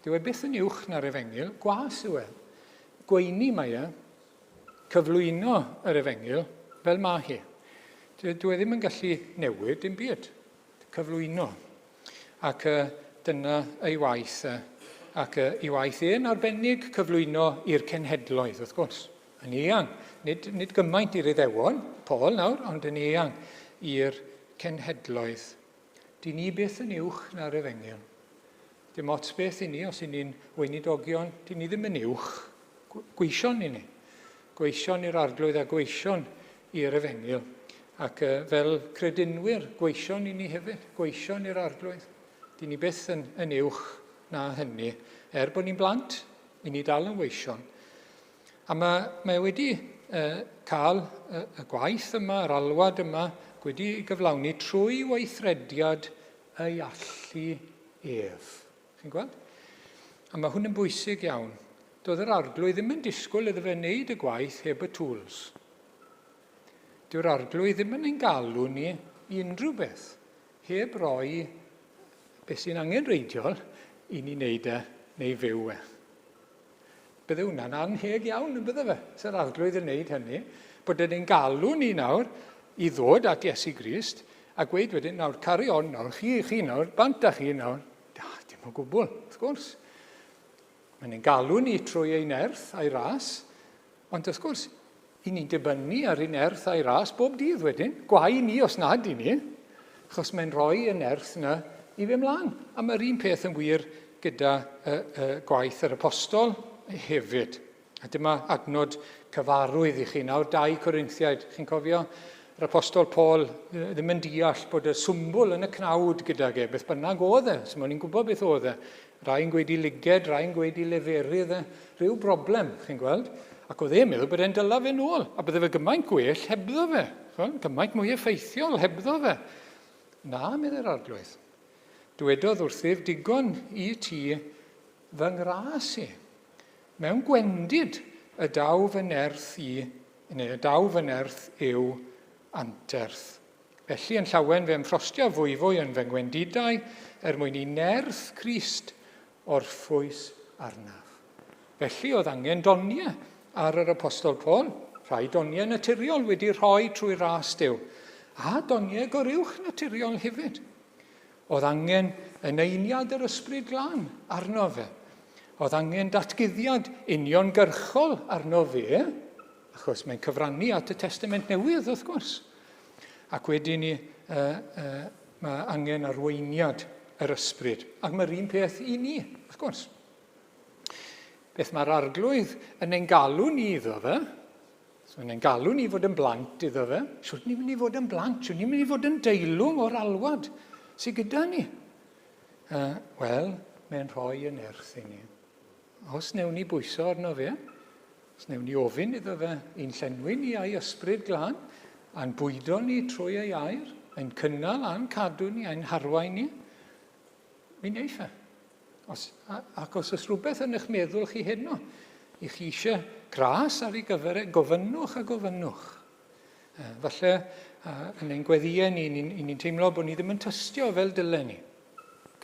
Dyw e byth yn uwch na'r efengyl, gwas yw e. Gweini mae e, cyflwyno yr efengyl fel mae hi. Dyw e ddim yn gallu newid dim byd. Cyflwyno. Ac uh, dyna ei waith e. Ac uh, ei waith e'n arbennig cyflwyno i'r cenhedloedd, wrth gwrs. Yn eang. Nid, nid gymaint i'r Iddewon, Paul nawr, ond yn eang i'r cenhedloedd. Dyn ni byth yn uwch na'r efengyl. Dim ots beth i ni os i ni'n weinidogion, dyn ni ddim yn uwch. Gweision i ni. Gweision i'r arglwydd a gweision i'r efengyl. Ac uh, fel credinwyr, gweision i ni hefyd, gweision i'r arglwydd. Dyn ni byth yn, yn uwch na hynny. Er bod ni'n blant, i ni dal yn weision. A mae, mae wedi uh, cael y, y gwaith yma, yr alwad yma, wedi ei gyflawni trwy weithrediad ei allu ef. Chi'n gweld? A mae hwn yn bwysig iawn. Doedd yr arglwydd ddim yn disgwyl iddo fe wneud y gwaith heb y tools. Dyw'r arglwydd ddim yn ein galw ni i unrhyw beth heb roi beth sy'n angenrheidiol i ni wneud e neu fyw e. Bydde hwnna'n anheg iawn yn bydde fe, sa'r arglwydd yn neud hynny, bod yn ein galw ni nawr i ddod at Iesu Grist a gweud wedyn, nawr carry on nawr, chi, chi nawr, bant â chi nawr. Da, dim o gwbl, wrth gwrs. Mae'n ein galw ni trwy ei nerth a'i ras, ond wrth gwrs, i ni'n dibynnu ar ei nerth a'i ras bob dydd wedyn. Gwae ni os nad i ni, achos mae'n rhoi y nerth yna i fe mlaen. A mae'r un peth yn wir gyda y, y gwaith yr apostol hefyd. A dyma adnod cyfarwydd i chi nawr, 2 Corinthiaid. Chi'n cofio yr apostol Paul ddim yn deall bod y swmbwl yn y cnawd gydag e, beth bynnag oedd e, so ni'n gwybod beth oedd e. Rai yn gweud i liged, rai yn gweud i leferydd e, rhyw broblem, chi'n gweld. Ac oedd e'n meddwl bod e'n dyla fe nôl, a bydde fe gymaint gwell hebddo fe, gymaint mwy effeithiol hebddo fe. Na, meddai'r arglwydd. Dwedodd wrthyf, digon i ti fy ngras i. Mewn gwendid y daw fy nerth i, neu y daw fy nerth yw anterth. Felly yn llawen fe ymffrostiaf fwyfwy yn fy ngwendidau er mwyn i nerth Crist orffwys arnaf. Felly oedd angen doniau ar yr Apostol Paul, rhai doniau naturiol wedi rhoi trwy ras Duw, a doniau goruwch naturiol hefyd. Oedd angen eneiniad yr Ysbryd Glân arno fe. Oedd angen datguddiad uniongyrchol arno fe, achos mae'n cyfrannu at y Testament Newydd, wrth gwrs. Ac wedyn ni, uh, uh, mae angen arweiniad yr ysbryd. Ac mae'r un peth i ni, wrth gwrs. Beth mae'r arglwydd yn ein galw ni iddo fe, so yn ein galw ni fod yn blant iddo fe, siwt ni'n mynd i fod yn blant, siwt ni'n mynd i fod yn deilwng o'r alwad sydd gyda ni? Uh, Wel, mae'n rhoi yn nerth i ni. Os newn ni bwyso arno fe, os newn ni ofyn iddo fe i'n llenwi ni a'i ysbryd glân, a'n bwydo ni trwy ei air, ein cynnal a'n cadw ni, a'n harwain ni, mi wneith e. Os, ac os oes rhywbeth yn eich meddwl chi heno, i chi eisiau gras ar ei gyfer e, gofynnwch a gofynnwch. Falle A yn ein gweddïau ni, ni'n ni, ni teimlo bod ni ddim yn tystio fel dylen ni.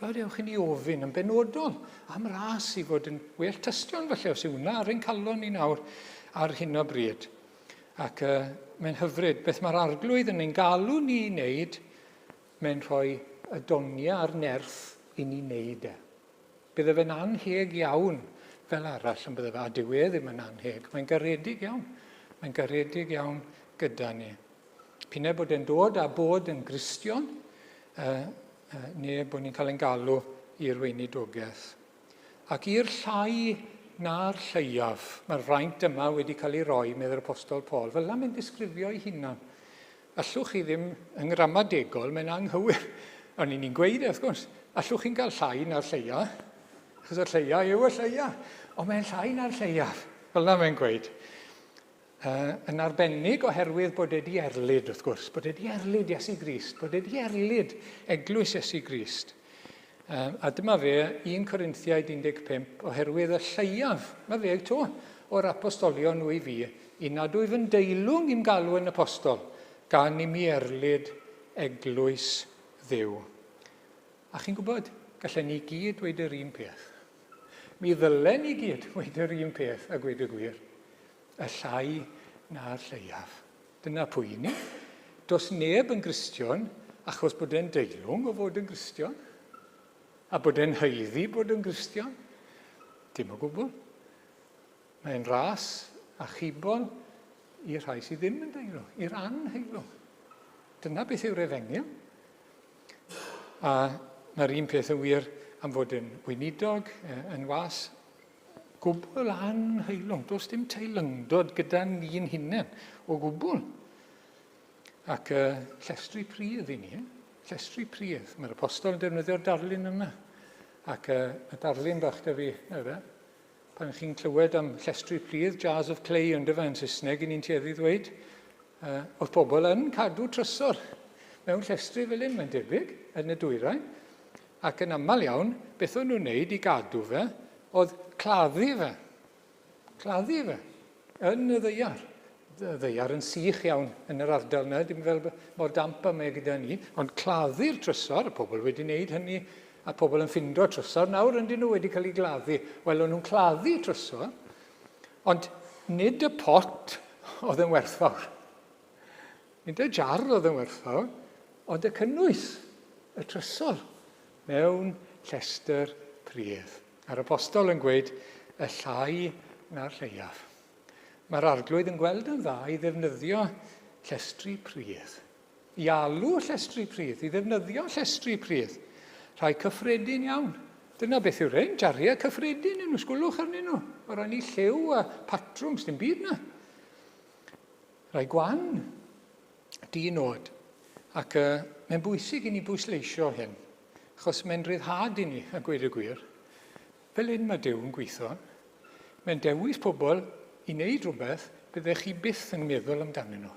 Gadewch i ni ofyn yn benodol am ras i fod yn well tystion falle, os yw hwnna ar ein calon ni nawr ar hyn o bryd. Ac uh, mae'n hyfryd beth mae'r arglwydd yn ein galw ni i wneud, mae'n rhoi y doniau a'r nerth i ni wneud e. Bydde fe'n anheg iawn fel arall, yn bydde fe, a dyw e ddim yn anheg. Mae'n garedig iawn. Mae'n garedig iawn gyda ni. P'un ai bod e'n dod â bod yn Gristion, uh, uh, neu bod ni'n cael ein galw i'r weinidogaeth. Ac i'r llai na'r lleiaf, mae'r fraint yma wedi cael ei roi, meddai'r Apostol Paul. Fel yna mae'n disgrifio ei hunan. Allwch chi ddim, yn gramadegol, mae'n anghywir. Ond ni'n gweud e, wrth gwrs, allwch chi'n cael llai na'r lleia, achos y lleia yw y lleia. Ond mae'n llai na'r lleiaf, fel yna mae'n gweud. Uh, yn arbennig oherwydd bod e di erlid, wrth gwrs, bod e di erlid Iesu Grist, bod e di erlid eglwys Iesu Grist. Uh, a dyma fe, 1 Corinthiaid 15, oherwydd y lleiaf, mae fe to, o'r apostolion wyf fi, i nad wyf yn deilwng i'm galw yn apostol, gan i mi erlid eglwys Dduw. A chi'n gwybod, gallen ni gyd dweud yr un peth. Mi ddylen ni gyd dweud yr un peth a gweud y gwir. Y llai na'r lleiaf. Dyna pwy ni. Does neb yn Gristion achos bod e'n deilwng o fod yn Gristion. A bod e'n haeddu bod yn Gristion. Dim o gwbl. Mae'n ras achubol i'r rhai sydd ddim yn deilwng, i'r anheilwng. Dyna beth yw'r efengyl. A mae'r un peth yn wir am fod yn weinidog, yn was, gwbl anheilwng. Does dim teilyngdod gyda ni'n hunain o gwbl. Ac uh, llestri pridd i ni, eh? llestri pridd. Mae'r apostol yn defnyddio'r darlun yna. Ac uh, y darlun bach da fi, na fe, pan chi'n clywed am llestri pridd, jars of clay yn dyfa yn Saesneg, i ni'n tueddu ddweud, uh, oedd pobl yn cadw trysor mewn llestri fel hyn, mae'n debyg, yn y dwyrain. Ac yn aml iawn, beth o'n nhw'n wneud i gadw fe, oedd claddu fe. Claddu fe. Yn y ddaear. Y ddaear yn sych iawn yn yr ardal yna, dim fel mor damp a mae gyda ni, ond claddu'r trysor, y pobl wedi wneud hynny, a pobl yn ffindo trysor, nawr yndyn nhw wedi cael ei gladdu. Wel, o'n nhw'n claddu trysor, ond nid y pot oedd yn werthfawr. Nid y jar oedd yn werthfawr, ond y cynnwys, y trysor, mewn llestr pridd. A'r apostol yn gweud, y llai na'r lleiaf. Mae'r arglwydd yn gweld yn dda i ddefnyddio llestri pridd. I alw llestri pridd, i ddefnyddio llestri pridd. Rhai cyffredin iawn. Dyna beth yw'r rhain, jariau cyffredin yn nhw, sgwlwch arnyn nhw. O ran i lliw a patrwm, dim byd na. Rhai gwan, di-nod. Ac uh, mae'n bwysig i ni bwysleisio hyn, achos mae'n rhyddhad i ni, a gweud y gwir. Fel hyn mae Duw yn gweithio. Mae'n dewis pobl i wneud rhywbeth byddech chi byth yn meddwl amdanyn nhw.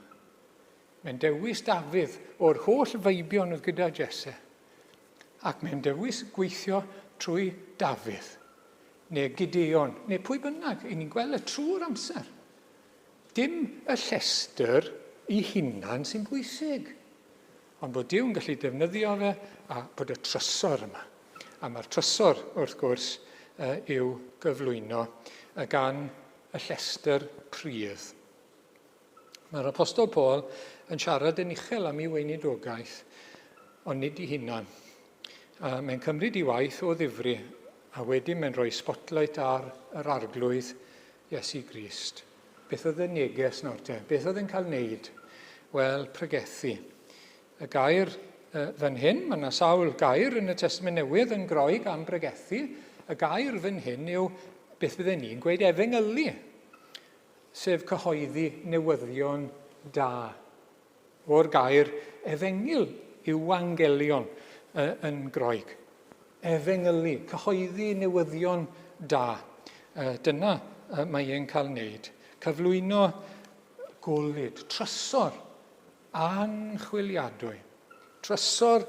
Mae'n dewis Dafydd o'r holl feibion oedd gyda Jesse. Ac mae'n dewis gweithio trwy Dafydd, neu Gideon, neu pwy bynnag. I ni'n gweld y trwy'r amser. Dim y llestr i hunan sy'n bwysig, ond bod Duw'n gallu defnyddio fe a bod y trysor yma. A mae'r trysor, wrth gwrs, i'w gyflwyno gan y llestr pridd. Mae'r Apostol Paul yn siarad yn uchel am ei weinidogaeth, ond nid i hunan. A mae'n cymryd i waith o ddifri, a wedyn mae'n rhoi spotlight ar yr arglwydd Iesu Grist. Beth oedd y neges nawr te? Beth oedd e'n cael wneud? Wel, pregethu. Y gair fan hyn, mae yna sawl gair yn y Testament Newydd yn Groeg am bregethu. Y gair fan hyn yw beth fydden ni'n gweud efengylu, sef cyhoeddi newyddion da. O'r gair efengyl, euangelion, yn Groeg. Efengylu, cyhoeddi newyddion da. Dyna mae e'n cael wneud. Cyflwyno golud, trysor anchwiliadwy. Trysor,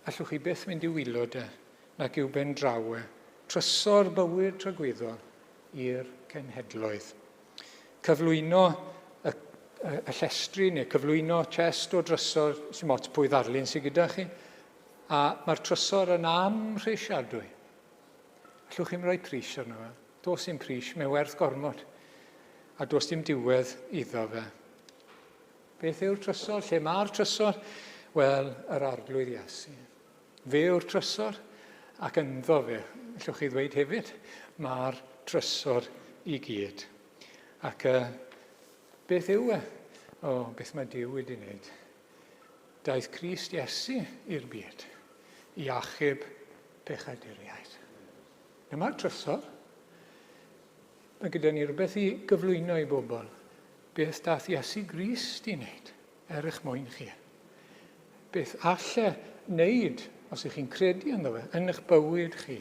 allwch chi byth mynd i'w waelod e, nac i'w ben draw e. Trysor bywyd tragwyddol i'r cenhedloedd. Cyflwyno y, y llestri neu cyflwyno chest o drysor, sy'n ots pwy ddarlun sydd gyda chi, a mae'r trysor yn amhrisiadwy. Allwch chi'm rhoi pris arno fe. Does dim pris, mae'n werth gormod. A does dim diwedd iddo fe. Beth yw'r trysor? Lle mae'r trysor? Wel, yr Arglwydd Iesu. Fe yw'r trysor, ac ynddo fe, allwch chi ddweud hefyd, mae'r trysor i gyd. Ac uh, beth yw e? O, beth mae Duw wedi wneud. Daeth Crist Iesu i'r byd i achub pechaduriaid. Dyma'r trysor. Mae gyda ni rhywbeth i gyflwyno i bobl. Beth dath Iesu Grist i wneud er eich mwyn chi? Beth all e wneud os ych chi'n credu ynddo fe, yn eich bywyd chi?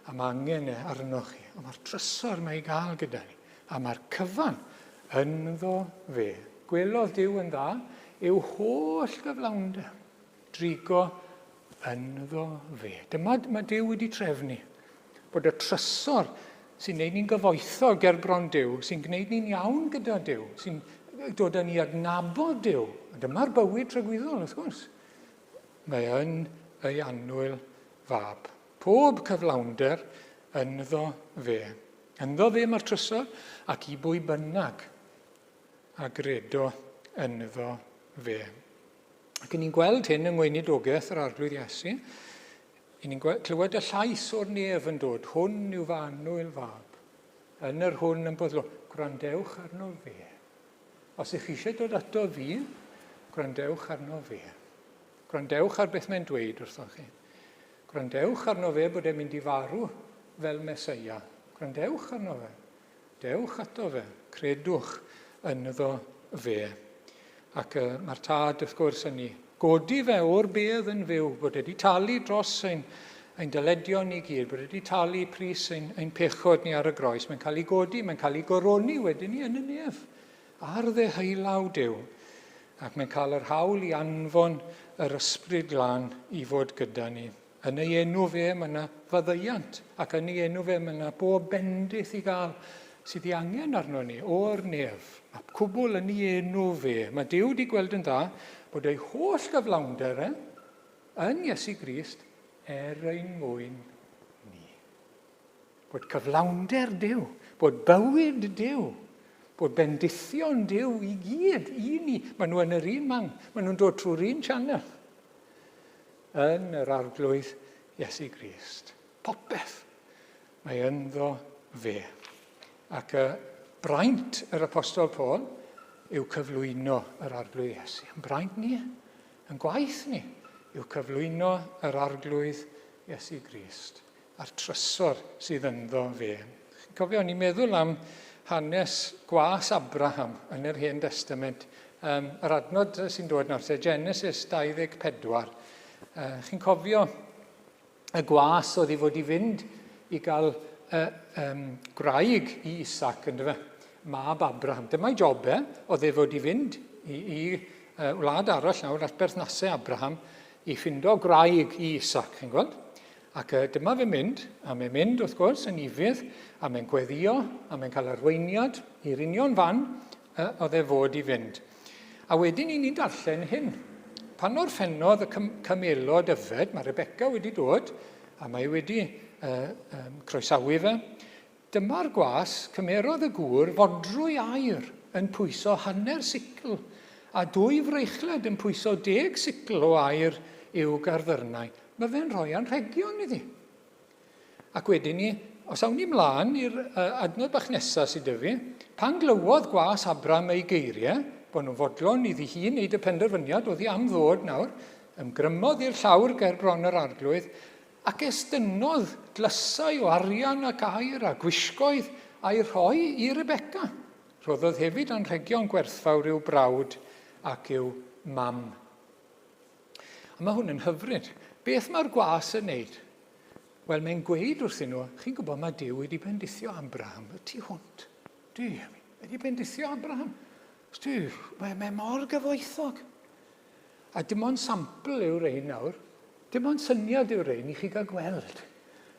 A mae angen e arnoch chi. A mae'r trysor mae i gael gyda ni. A mae'r cyfan ynddo fe. Gwelodd Duw yn dda yw holl gyflawnder. Drigo ynddo fe. Dyma mae Duw wedi trefnu bod y trysor sy'n gwneud ni'n gyfoethog ger bron Duw, sy'n gwneud ni'n iawn gyda Duw, sy'n dod â ni adnabod Duw. A dyma'r bywyd tragwyddol, wrth gwrs. Mae yn ei annwyl fab. Pob cyflawnder ynddo fe. Ynddo fe mae'r trysor, ac i bwy bynnag a gredo ynddo fe. Ac ni'n gweld hyn yng ngweinidogaeth yr Arglwydd Iesu. I ni'n clywed y llais o'r nef yn dod, hwn yw fy annwyl fab, yn yr hwn yn boddlo. Gwrandewch arno fe. Os ych chi eisiau dod ato fi, gwrandewch arno fe. Gwrandewch ar beth mae'n dweud wrthoch chi. Gwrandewch arno fe bod e'n mynd i farw fel Mesoea. Gwrandewch arno fe. Dewch ato fe, credwch ynddo fe. Ac uh, mae'r tad, wrth gwrs, yn ei godi fe o'r bedd yn fyw, bod wedi talu dros ein, ein dyledion ni gyd, bod wedi talu pris ein, ein pechod ni ar y groes. Mae'n cael ei godi, mae'n cael ei goroni wedyn ni yn y nef, ar ddeheullaw Duw. Ac mae'n cael yr hawl i anfon yr ysbryd glân i fod gyda ni. Yn ei enw fe mae yna faddeuant, ac yn ei enw fe mae yna bob bendith i gael sydd ei angen arno ni o'r nef. Mae cwbl yn ei enw fe. Mae Duw wedi gweld yn dda bod ei holl gyflawnder e yn Iesu Grist er ein mwyn ni. Bod cyflawnder Duw, bod bywyd Duw, bod bendithion Duw i gyd i ni. Maen nhw yn yr un man, maen nhw'n dod trwy'r un channel. Yn yr Arglwydd Iesu Grist. Popeth mae ynddo fe. Ac y braint yr Apostol Paul yw cyflwyno yr Arglwydd Iesu. Yn braint ni, yn gwaith ni, yw cyflwyno yr Arglwydd Iesu Grist a'r trysor sydd ynddo fe. Chi'n cofio, o'n i'n meddwl am hanes gwas Abraham yn yr Hen Destament. Um, yr adnod sy'n dod nawr, sef Genesis 24. Uh, chi'n cofio y gwas oedd i fod i fynd i gael uh, um, gwraig i Isaac, ynddo fe? Mab Abraham. Dyma'i job e, oedd e fod i fynd i, i uh, wlad arall nawr at berthnasau Abraham i ffindo gwraig i Isaac, chi'n gweld? Ac dyma fe'n mynd, a mae'n mynd wrth gwrs yn ufudd, a mae'n gweddio, a mae'n cael arweiniad i'r union fan oedd e fod i fynd. A wedyn i ni'n darllen hyn. Pan orffennodd y cymelod yfed, mae Rebecca wedi dod, a mae wedi uh, um, croesawu fe. Dyma'r gwas, cymerodd y gŵr fodrwy aur yn pwyso hanner sicl, a dwy freichled yn pwyso deg sicl o aur i'w garddyrnau. Mae fe'n rhoi anrhegion iddi. Ac wedyn ni, os awn ni mlaen i'r uh, adnod bach nesaf sydd 'da fi, pan glywodd gwas Abram ei geiriau, bod nhw'n fodlon iddi hi wneud y penderfyniad, oedd hi am ddod nawr, ymgrymodd i'r llawr ger bron yr arglwydd, Ac estynnodd dlysau o arian ac aur a gwisgoedd a'i rhoi i Rebecca. Rhoddodd hefyd anrhegion gwerthfawr i'w brawd ac i'w mam. A mae hwn yn hyfryd. Beth mae'r gwas yn neud? Wel, mae'n gweud wrthyn nhw, chi'n gwybod mae Duw wedi bendithio Abraham y tu hwnt. Duw, wedi bendithio Abraham. Duw, mae, mae mor gyfoethog. A dim ond sampl yw'r rhein nawr. Dim ond syniad yw'r rhein i chi gael gweld.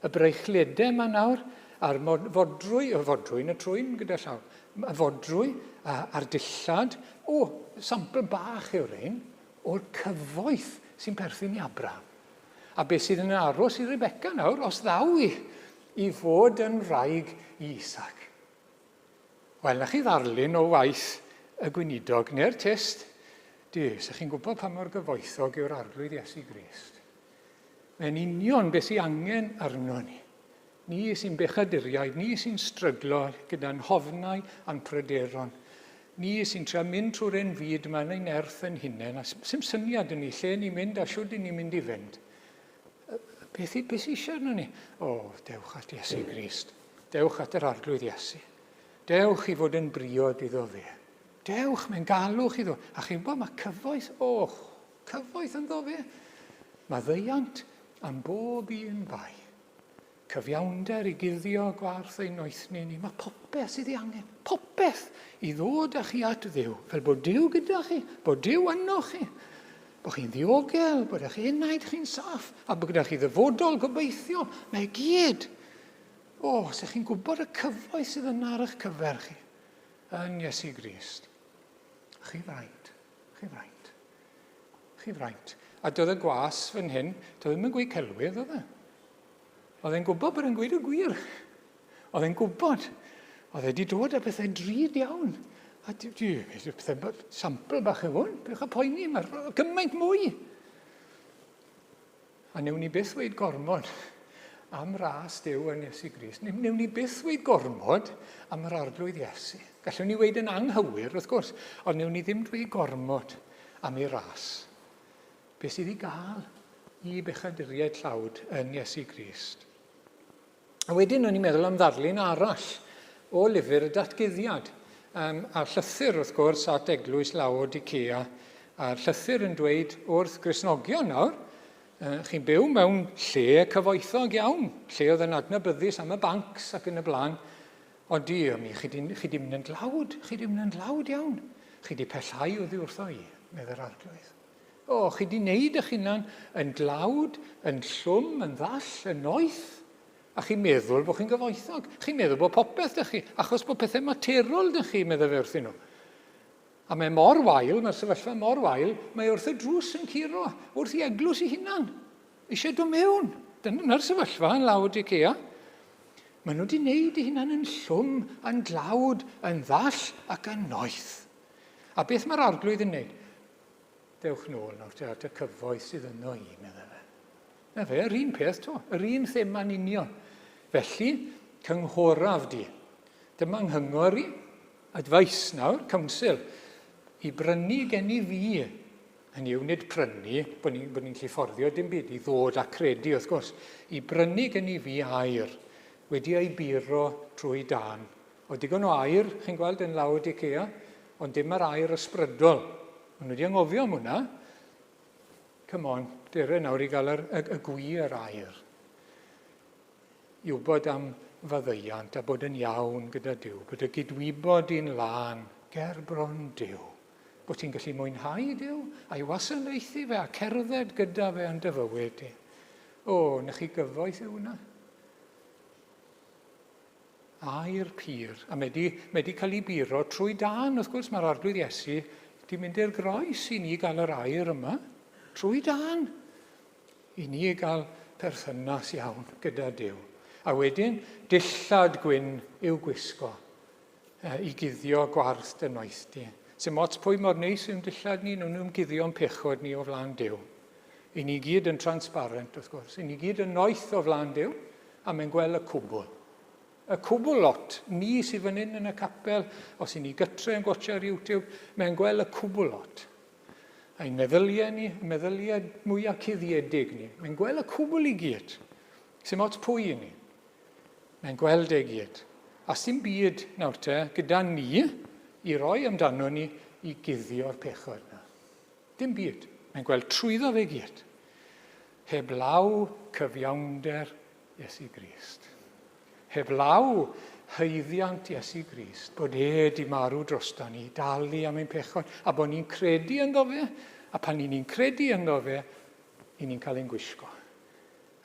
Y breichledau yma nawr, A'r fodrwy, y fodrwy yn y trwyn gyda llaw, y fodrwy a'r dillad, o, sampl bach yw'r ein, o'r cyfoeth sy'n perthyn i Abraham. A beth sydd yn aros i Rebecca nawr, os ddaw i, i fod yn wraig i Isaac? Wel, na chi ddarlun o waith y gweinidog neu'r tyst. Di, sech chi'n gwybod pa mor gyfoethog yw'r Arglwydd Iesu Grist. Mae'n union beth sy'n angen arno ni. Ni sy'n bechaduriaid, ni sy'n stryglo gyda'n hofnau a'n pryderon. Ni sy'n trio mynd trwy'r ein fyd yma yn ein nerth yn hunain, a sy'm syniad yn ni lle ni'n mynd a siwd ni'n mynd i fynd. Beth, beth sy'n eisiau arno ni? O, dewch at Iesu Grist. Dewch at yr Arglwydd Iesu. Dewch i fod yn briod iddo fe. Dewch, mae'n galw chi ddo. A chi'n gwybod, mae cyfoeth, o, cyfoeth ynddo fe. Mae ddeiant am bob un bai. Cyfiawnder i guddio gwarth ein noethni ni. Mae popeth sydd ei angen, popeth i ddod â chi at Dduw, fel bod Duw gyda chi, bod Duw yno chi, bod chi'n ddiogel, bod eich enaid chi'n saff, a bod gyda chi ddyfodol gobeithio. Mae e gyd. O, os ych chi'n gwybod y cyfoeth sydd yna ar eich cyfer chi, yn Iesu Grist. Chi fraint, chi fraint. Chi fraint. A doedd y gwas fan hyn, doedd ddim yn gweud celwydd, oedd e? Oedd e'n gwybod bod e'n gweud y gwir. Oedd e'n gwybod. Oedd e wedi dod â pethau drud iawn. A di, di, pethau sampl bach yw hwn, bych a poeni, mae'r gymaint mwy. A newn ni byth weud gormod am ras Duw yn Iesu Grist. Newn ni byth weud gormod am yr Arglwydd Iesu. Gallwn ni weud yn anghywir, wrth gwrs, ond newn ni ddim dweud gormod am ei ras. Be sydd i gael i bechaduriaid tlawd yn Iesu Grist. A wedyn o'n i'n meddwl am ddarlun arall o lyfr y datguddiad. Um, a'r llythyr, wrth gwrs, at eglwys Laodicea. A'r llythyr yn dweud wrth Gristnogion nawr, uh, chi'n byw mewn lle cyfoethog iawn, lle oedd yn adnabyddus am y bancs ac yn y blaen, ond di, mi, chi di, chi di mynd yn dlawd, chi di mynd yn dlawd iawn. Chi di pellhau oddi wrtho i, meddai'r arglwydd. O, chi di wneud eich hunan yn dlawd, yn llwm, yn ddall, yn noeth. A chi'n meddwl bod chi'n gyfoethog. Chi'n meddwl bod popeth dych chi, achos bod pethau materol dych chi, meddai fe wrthyn nhw. A mae mor wael, mae'r sefyllfa mor wael, mae wrth y drws yn curo, wrth i eglwys ei hunan. Eisiau dod mewn. Dyna'r sefyllfa yn Laodicea. Maen nhw wedi wneud eu hunan yn llwm, yn dlawd, yn ddall ac yn noeth. A beth mae'r arglwydd yn wneud? Dewch nôl nawr te at y cyfoeth sydd yno i, meddai fe. Na fe, yr un peth to, yr un thema'n union. Felly, cynghoraf di. Dyma nghyngor i, advice nawr, counsel, i brynu gen i fi. Hynny yw, nid prynu, bod ni'n ni gallu fforddio dim byd, i ddod a credu, wrth gwrs. I brynu gen i fi air, wedi ei buro trwy dân. Oedd digon o air, chi'n gweld, yn Laodicea, ond dim yr air ysbrydol. Maen nhw wedi anghofio am hwnna. Come on, dere nawr i gael yr, y, y gwir air. I wybod am faddeuant a bod yn iawn gyda Duw, bod y gydwybod i'n lân ger bron Duw. Bod ti'n gallu mwynhau Duw a'i wasanaethu fe a cerdded gyda fe yn dy fywyd di. O, na chi gyfoeth yw hwnna. Air pur. A mae di, mae di cael ei buro trwy dân, wrth gwrs, mae'r Arglwydd Iesu di mynd i'r groes i ni gael yr air yma, trwy dân, i ni gael perthynas iawn gyda Duw. A wedyn, dillad gwyn i'w gwisgo, i guddio gwarth dy noeth di. Sim ots pwy mor neis yw'n dillad ni, nhw'n nhw'n guddio'n pechod ni o flaen Duw. I ni gyd yn transparent, wrth gwrs. I ni gyd yn noeth o flaen Duw, a mae'n gweld y cwbl. Y cwbl lot. Ni sydd fan hyn yn y capel, os i ni gytre yn gwatio ar YouTube, mae'n gweld y cwbl lot. Ein meddyliau ni, y meddyliau mwyaf cuddiedig ni. Mae'n gweld y cwbl i gyd. Sim ots pwy i ni. Mae'n gweld e gyd. A sy'n byd nawr te, gyda ni, i roi amdano ni i guddio'r pechod na. Dim byd. Mae'n gweld trwyddo fe gyd. Heblaw cyfiawnder Iesu Grist. Heblaw haeddiant Iesu Grist, bod e di marw drosto ni, dalu am ein pechod, a bod ni'n credu ynddo fe, a pan ni'n credu ynddo fe, i ni'n cael ein gwisgo.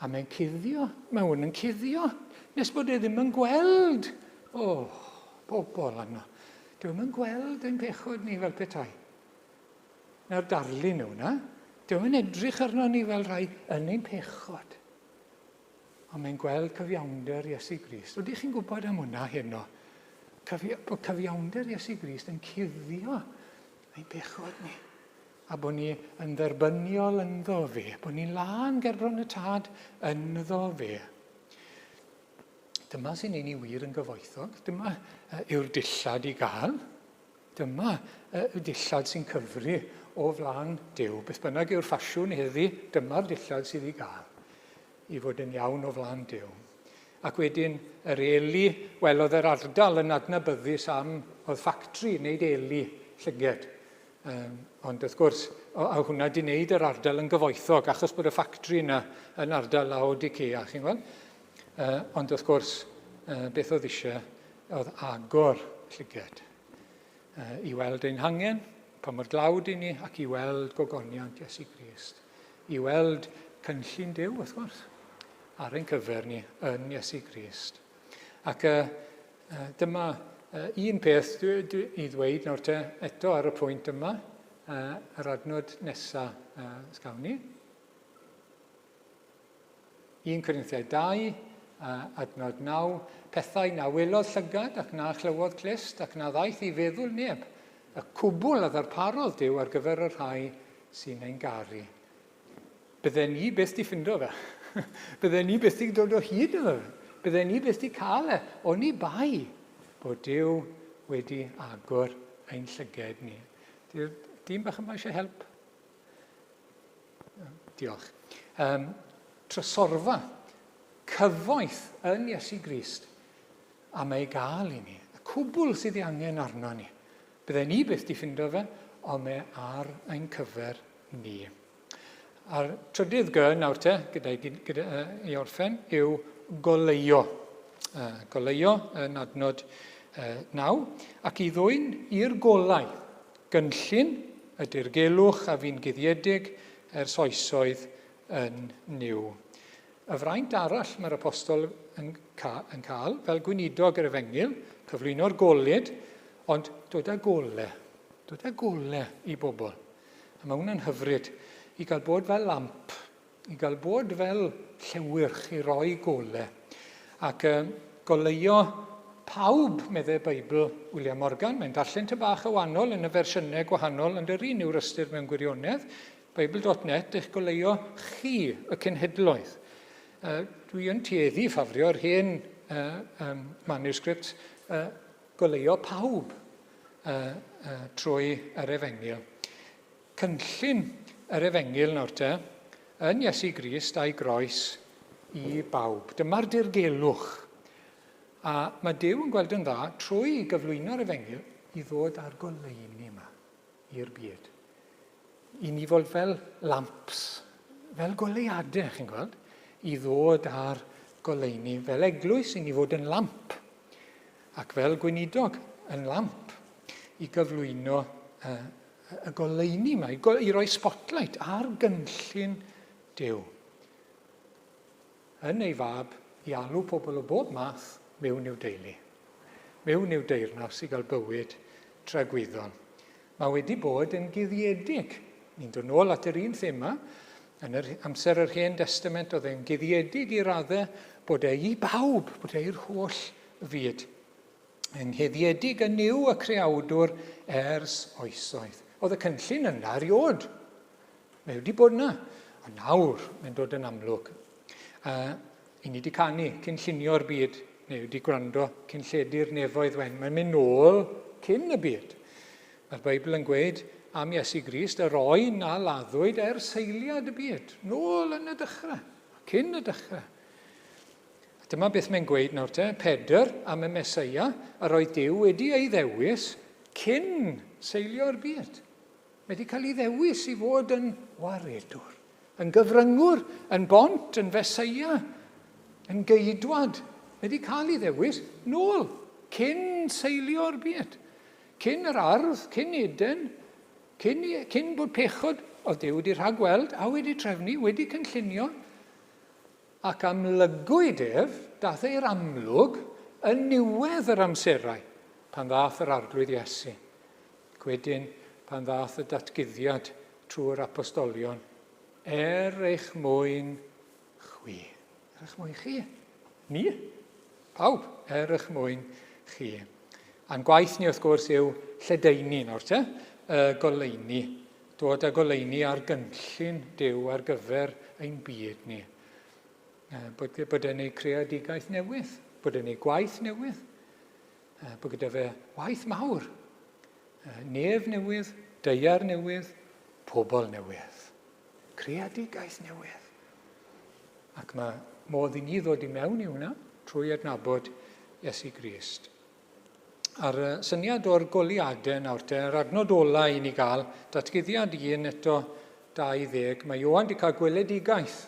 A mae'n cuddio, mae hwn yn cuddio, nes bod e ddim yn gweld. O, oh, bobl yno. Dyw e ddim yn gweld ein pechod ni fel petai. Na'r darlun yw hwnna. Dyw e'n edrych arno ni fel rhai yn ein pechod. Ond mae'n gweld cyfiawnder Iesu Grist. Ydych chi'n gwybod am hwnna heno? Cyfi bod cyfiawnder Iesu Grist yn cuddio ein pechod ni. A bod ni yn dderbyniol ynddo fe. Bod ni'n lân gerbron y Tad ynddo fe. Dyma sy'n ein ni wir yn gyfoethog. Dyma yw'r dillad i gael. Dyma y dillad sy'n cyfri o flaen Duw. Beth bynnag yw'r ffasiwn heddi, dyma'r dillad sydd i gael i fod yn iawn o flaen Duw. Ac wedyn yr eli, wel oedd yr ardal yn adnabyddus am, oedd ffactri wneud eli llyged. Um, ond wrth gwrs, o, a hwnna di wneud yr ardal yn gyfoethog, achos bod y ffactri yna yn ardal Laodicea, chi'n gweld? Uh, ond wrth gwrs, uh, beth oedd eisiau oedd agor llyged uh, i weld ein hangen, pa mor dlawd i ni, ac i weld gogoniant Iesu Grist. I weld cynllun Duw, wrth gwrs, ar ein cyfer ni yn Iesu Grist. Ac uh, uh, dyma uh, un peth dwi, dwi, i ddweud nawr te, eto ar y pwynt yma, uh, yr adnod nesaf uh, sgawn ni. 1 Corinthiaid 2, adnod 9, Pethau na welodd llygad ac na chlywodd clust ac na ddaeth i feddwl neb, y cwbl a ddarparodd Duw ar gyfer y rhai sy'n ein garu. Bydden ni byth di ffindo fe. Bydden ni byth di dod o hyd iddo fe. Bydden ni byth di cael e, oni bai bod Duw wedi agor ein llyged ni. Di'r dyn bach yma eisiau help? Diolch. Um, trysorfa, cyfoeth yn Iesu Grist, a mae ei gael i ni. Y cwbl sydd ei angen arno ni. Bydde ni byth di ffindo fe, ond mae ar ein cyfer ni. A'r trydydd G nawr te, gyda, gyda, uh, i orffen, yw goleuo. Uh, goleuo yn adnod uh, 9, ac i ddwyn i'r golau Gynllun y dirgelwch a fu'n guddiedig ers oesoedd yn Nuw. Y fraint arall mae'r apostol yn, ca yn cael, fel gweinidog yr efengyl, cyflwyno'r golud, ond dod â gole, dod â gole i bobl. A mae hwnna'n hyfryd, i gael bod fel lamp I gael bod fel llewyrch i roi gole ac uh, goleuo pawb, meddai Beibl William Morgan. Mae'n darllen ty bach y wahanol yn y fersiynau gwahanol, ond yr un yw'r ystyr mewn gwirionedd. Beibl.net eich goleuo chi, y cenhedloedd. Uh, dwi yn tueddu ffafrio'r hen uh, um, manuscript uh, goleuo pawb uh, uh, trwy yr efengyl. Cynllun yr Efengyl nawr te, yn Iesu Grist a'i groes i bawb. Dyma'r dirgelwch. A mae Duw yn gweld yn dda trwy gyflwyno'r Efengyl i ddod â'r goleuni yma i'r byd. I ni fod fel lamps, fel goleuadau, chi'n gweld, i ddod â'r goleuni. Fel eglwys, i ni fod yn lamp. Ac fel gweinidog, yn lamp i gyflwyno uh, y goleuni yma, i, i roi spotlight ar gynllun Duw yn ei fab i alw pobl o bob math mewn i'w deulu, mewn i'w deyrnas i gael bywyd tragwyddol. Mae wedi bod yn guddiedig. Ni'n dod nôl at yr un thema. Yn yr amser yr Hen Testament oedd e'n guddiedig i raddau bod e i bawb, bod e i'r holl fyd. Ynghuddedig yn Nuw y Creawdwr ers oesoedd. Oedd y cynllun yna eriod. Mae wedi bod yna. Ond nawr mae'n dod yn amlwg. Uh, I ni wedi canu cyn llunio'r byd, neu wedi gwrando cyn lledu'r nefoedd wen. Mae'n mynd nôl cyn y byd. Mae'r Beibl yn gweud am Iesu Grist, yr oen a laddwyd er seiliad y byd. Nôl yn y dechrau, cyn y dechrau. A dyma beth mae'n gweud nawr te, Pedr am y Meseia, yr oedd Duw wedi ei ddewis cyn seilio'r byd. Mae wedi cael ei ddewis i fod yn waredwr, yn gyfryngwr, yn bont, yn Feseia, yn geidwad. Mae wedi cael ei ddewis nôl cyn seilio'r byd. Cyn yr ardd, cyn Eden, cyn, cyn bod pechod, oedd Duw wedi rhagweld a wedi trefnu, wedi cynllunio. Ac amlygwyd ef, daeth e i'r amlwg, yn niwedd yr amserau, pan ddaeth yr Arglwydd Iesu. Ac wedyn, pan ddaeth y datguddiad trwy'r apostolion, er eich mwyn chwi. Er eich mwyn chi. Ni. Pawb. Er eich mwyn chi. A'n gwaith ni, wrth gwrs, yw lledaenu nawr te, y goleuni. Dod â goleuni ar gynllun Duw ar gyfer ein byd ni. Bod, bod e'n ei creadigaeth newydd, bod e'n ei gwaith newydd, bod gyda fe waith mawr. Nef newydd, daear newydd, pobl newydd. Creadigaeth newydd. Ac mae modd i ni ddod i mewn i hwnna trwy adnabod Iesu Grist. A'r syniad o'r goliadau nawr te, yr adnod ola i ni gael, datguddiad 1 eto 20, mae Ioan wedi cael gweledigaeth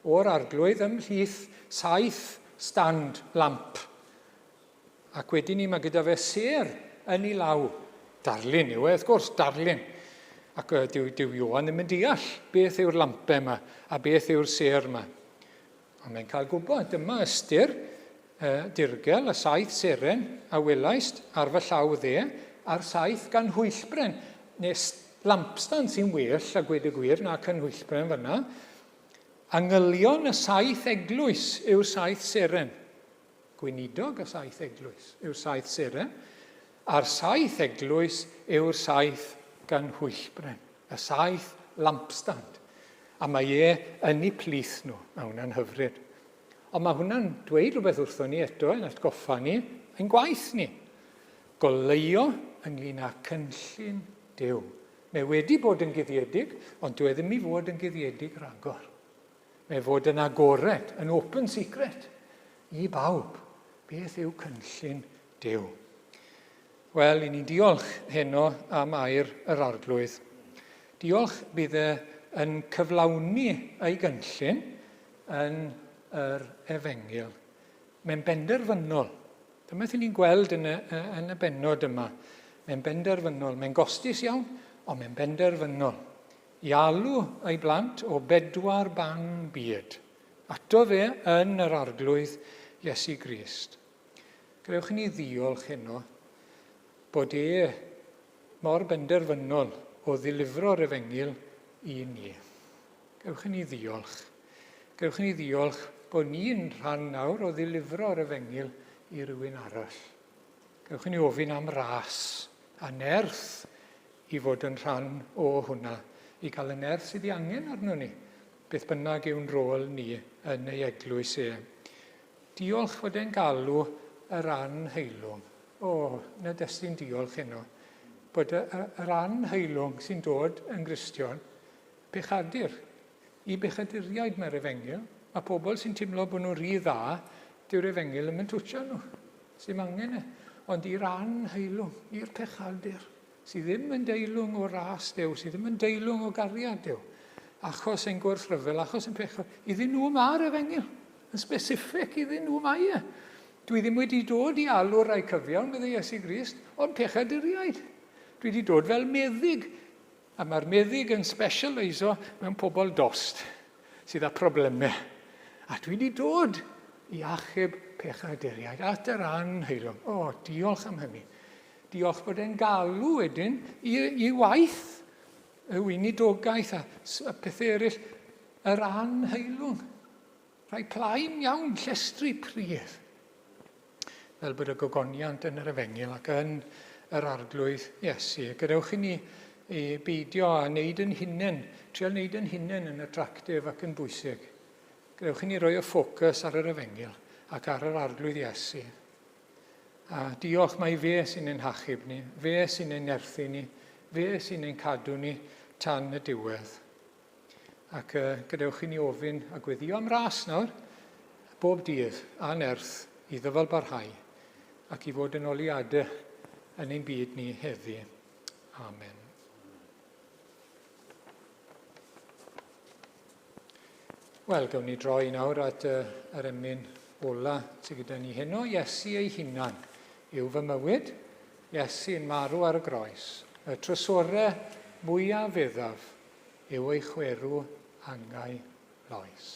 o'r arglwydd ymhlith saith stand lamp. Ac wedyn ni mae gyda fe sêr yn ei law. Darlun yw e, wrth gwrs, darlun. Ac dyw, dyw Ioan ddim yn deall beth yw'r lampau yma a beth yw'r sêr yma. Ond mae'n cael gwybod, dyma ystyr uh, dirgel y saith seren a welaist ar fy llaw dde, a'r saith ganhwyllbren, neu lampstand sy'n well, a gweud y gwir, na canhwyllbren fyna. Angylion y saith eglwys yw'r saith seren. Gweinidog y saith eglwys yw'r saith seren, a'r saith eglwys yw'r saith ganhwyllbren, y saith lampstand. A mae e yn eu plith nhw. Mae hwnna'n hyfryd. Ond mae hwnna'n dweud rhywbeth wrthon ni eto, yn atgoffa ni, ein gwaith ni. Goleuo ynglyn â cynllun Duw. Mae wedi bod yn guddiedig, ond dyw e ddim i fod yn guddiedig rhagor. Mae fod yn agored, yn open secret, i bawb. Beth yw cynllun Duw? Wel, i ni'n diolch heno am air yr Arglwydd. Diolch bydd e yn cyflawni ei gynllun yn yr efengyl. Mae'n benderfynol. Dyma beth ni'n gweld yn y, yn y bennod yma. Mae'n benderfynol. Mae'n gostus iawn, ond mae'n benderfynol. I alw ei blant o bedwar ban byd ato fe yn yr Arglwydd Iesu Grist. Gadewch i ni ddiolch heno bod e mor benderfynol o ddilifro'r efengyl i ni. Gadewch i ni ddiolch. Gadewch i ni ddiolch bod ni'n rhan nawr o ddilifro'r efengyl i rywun arall. Gadewch i ni ofyn am ras a nerth i fod yn rhan o hwnna, i gael y nerth sydd ei angen arno ni, beth bynnag yw'n rôl ni yn ei eglwys e. Diolch fod e'n galw yr anheilwng. O, na destun diolch heno. Bod yr anheilwng sy'n dod yn Gristion, pechadur. I bechaduriaid mae'r efengyl. Mae pobl sy'n teimlo bod nhw'n rhy dda, dyw'r efengyl ddim yn twtsio nhw. Sy'n angen e. Ond i'r anheilwng, i'r pechadur, sydd ddim yn deilwng o ras Duw, sydd ddim yn deilwng o gariad Duw, achos ein gwrthryfel, achos ein pechod, iddyn nhw mae'r efengyl. Yn specific iddyn nhw mae e. Dwi ddim wedi dod i alw rai cyfiawn, meddai Iesu Grist, ond pechaduriaid. Dwi wedi dod fel meddyg, a mae'r meddyg yn specialiso mewn pobl dost sydd â problemau. A dwi wedi dod i achub pechaduriaid at yr anheilwng. O, diolch am hynny. Diolch bod e'n galw wedyn i, i waith y weinidogaeth a, a pethau eraill, yr anheilwng. Rhai plaen iawn, llestri pridd. Fel bod y gogoniant yn yr efengyl ac yn yr arglwydd Iesu. Gadewch i ni i beidio â wneud yn hunain, trial wneud yn hunain yn attractive ac yn bwysig. Gadewch i ni roi y ffocws ar yr efengyl ac ar yr arglwydd Iesu. A diolch mai fe sy'n ein hachub ni, fe sy'n ein nerthu ni, fe sy'n ein cadw ni tan y diwedd. Ac uh, gadewch i ni ofyn a gweddio am ras nawr, bob dydd a nerth i ddyfal barhau ac i fod yn oliadau yn ein byd ni heddi. Amen. Wel, gawn ni droi nawr at uh, yr emyn ola sydd gyda ni heno. Iesu ei hunan yw fy mywyd. Iesu yn marw ar y groes. Y trysore mwyaf feddaf yw ei chwerw angau loes.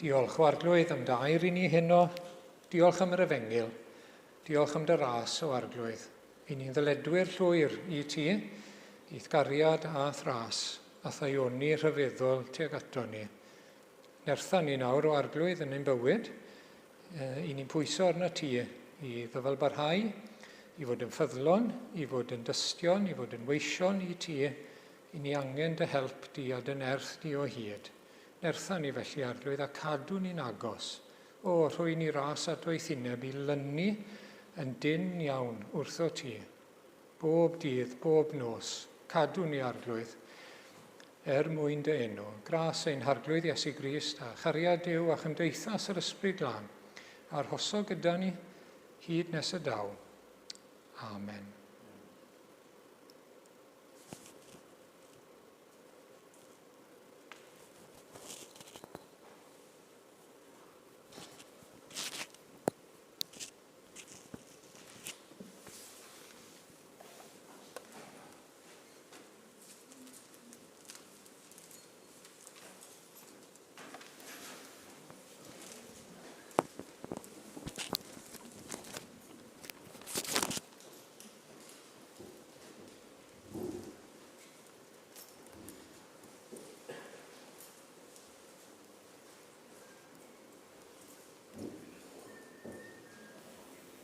Diolch o Arglwydd am dy air i ni heno. Diolch am yr efengyl. Diolch am dy ras o Arglwydd. I ni'n ddyledwyr llwyr i ti, i'th gariad a thras, a thaioni rhyfeddol tuag ato ni. Nertha ni nawr o Arglwydd yn ein bywyd, i ni'n pwyso arno ti i ddyfalbarhau, i fod yn ffyddlon, i fod yn dystion, i fod yn weision i ti, i ni angen dy help di a dy nerth di o hyd. Nertha ni felly, Arglwydd, a cadw ni'n agos. O, rhoi ni ras a doethineb i lynu yn dynn iawn wrtho ti. Bob dydd, bob nos, cadw ni, Arglwydd, er mwyn dy enw. Gras ein Harglwydd Iesu Grist, a chariad Duw a chymdeithas yr Ysbryd Glân, arhoso gyda ni hyd nes y daw. Amen.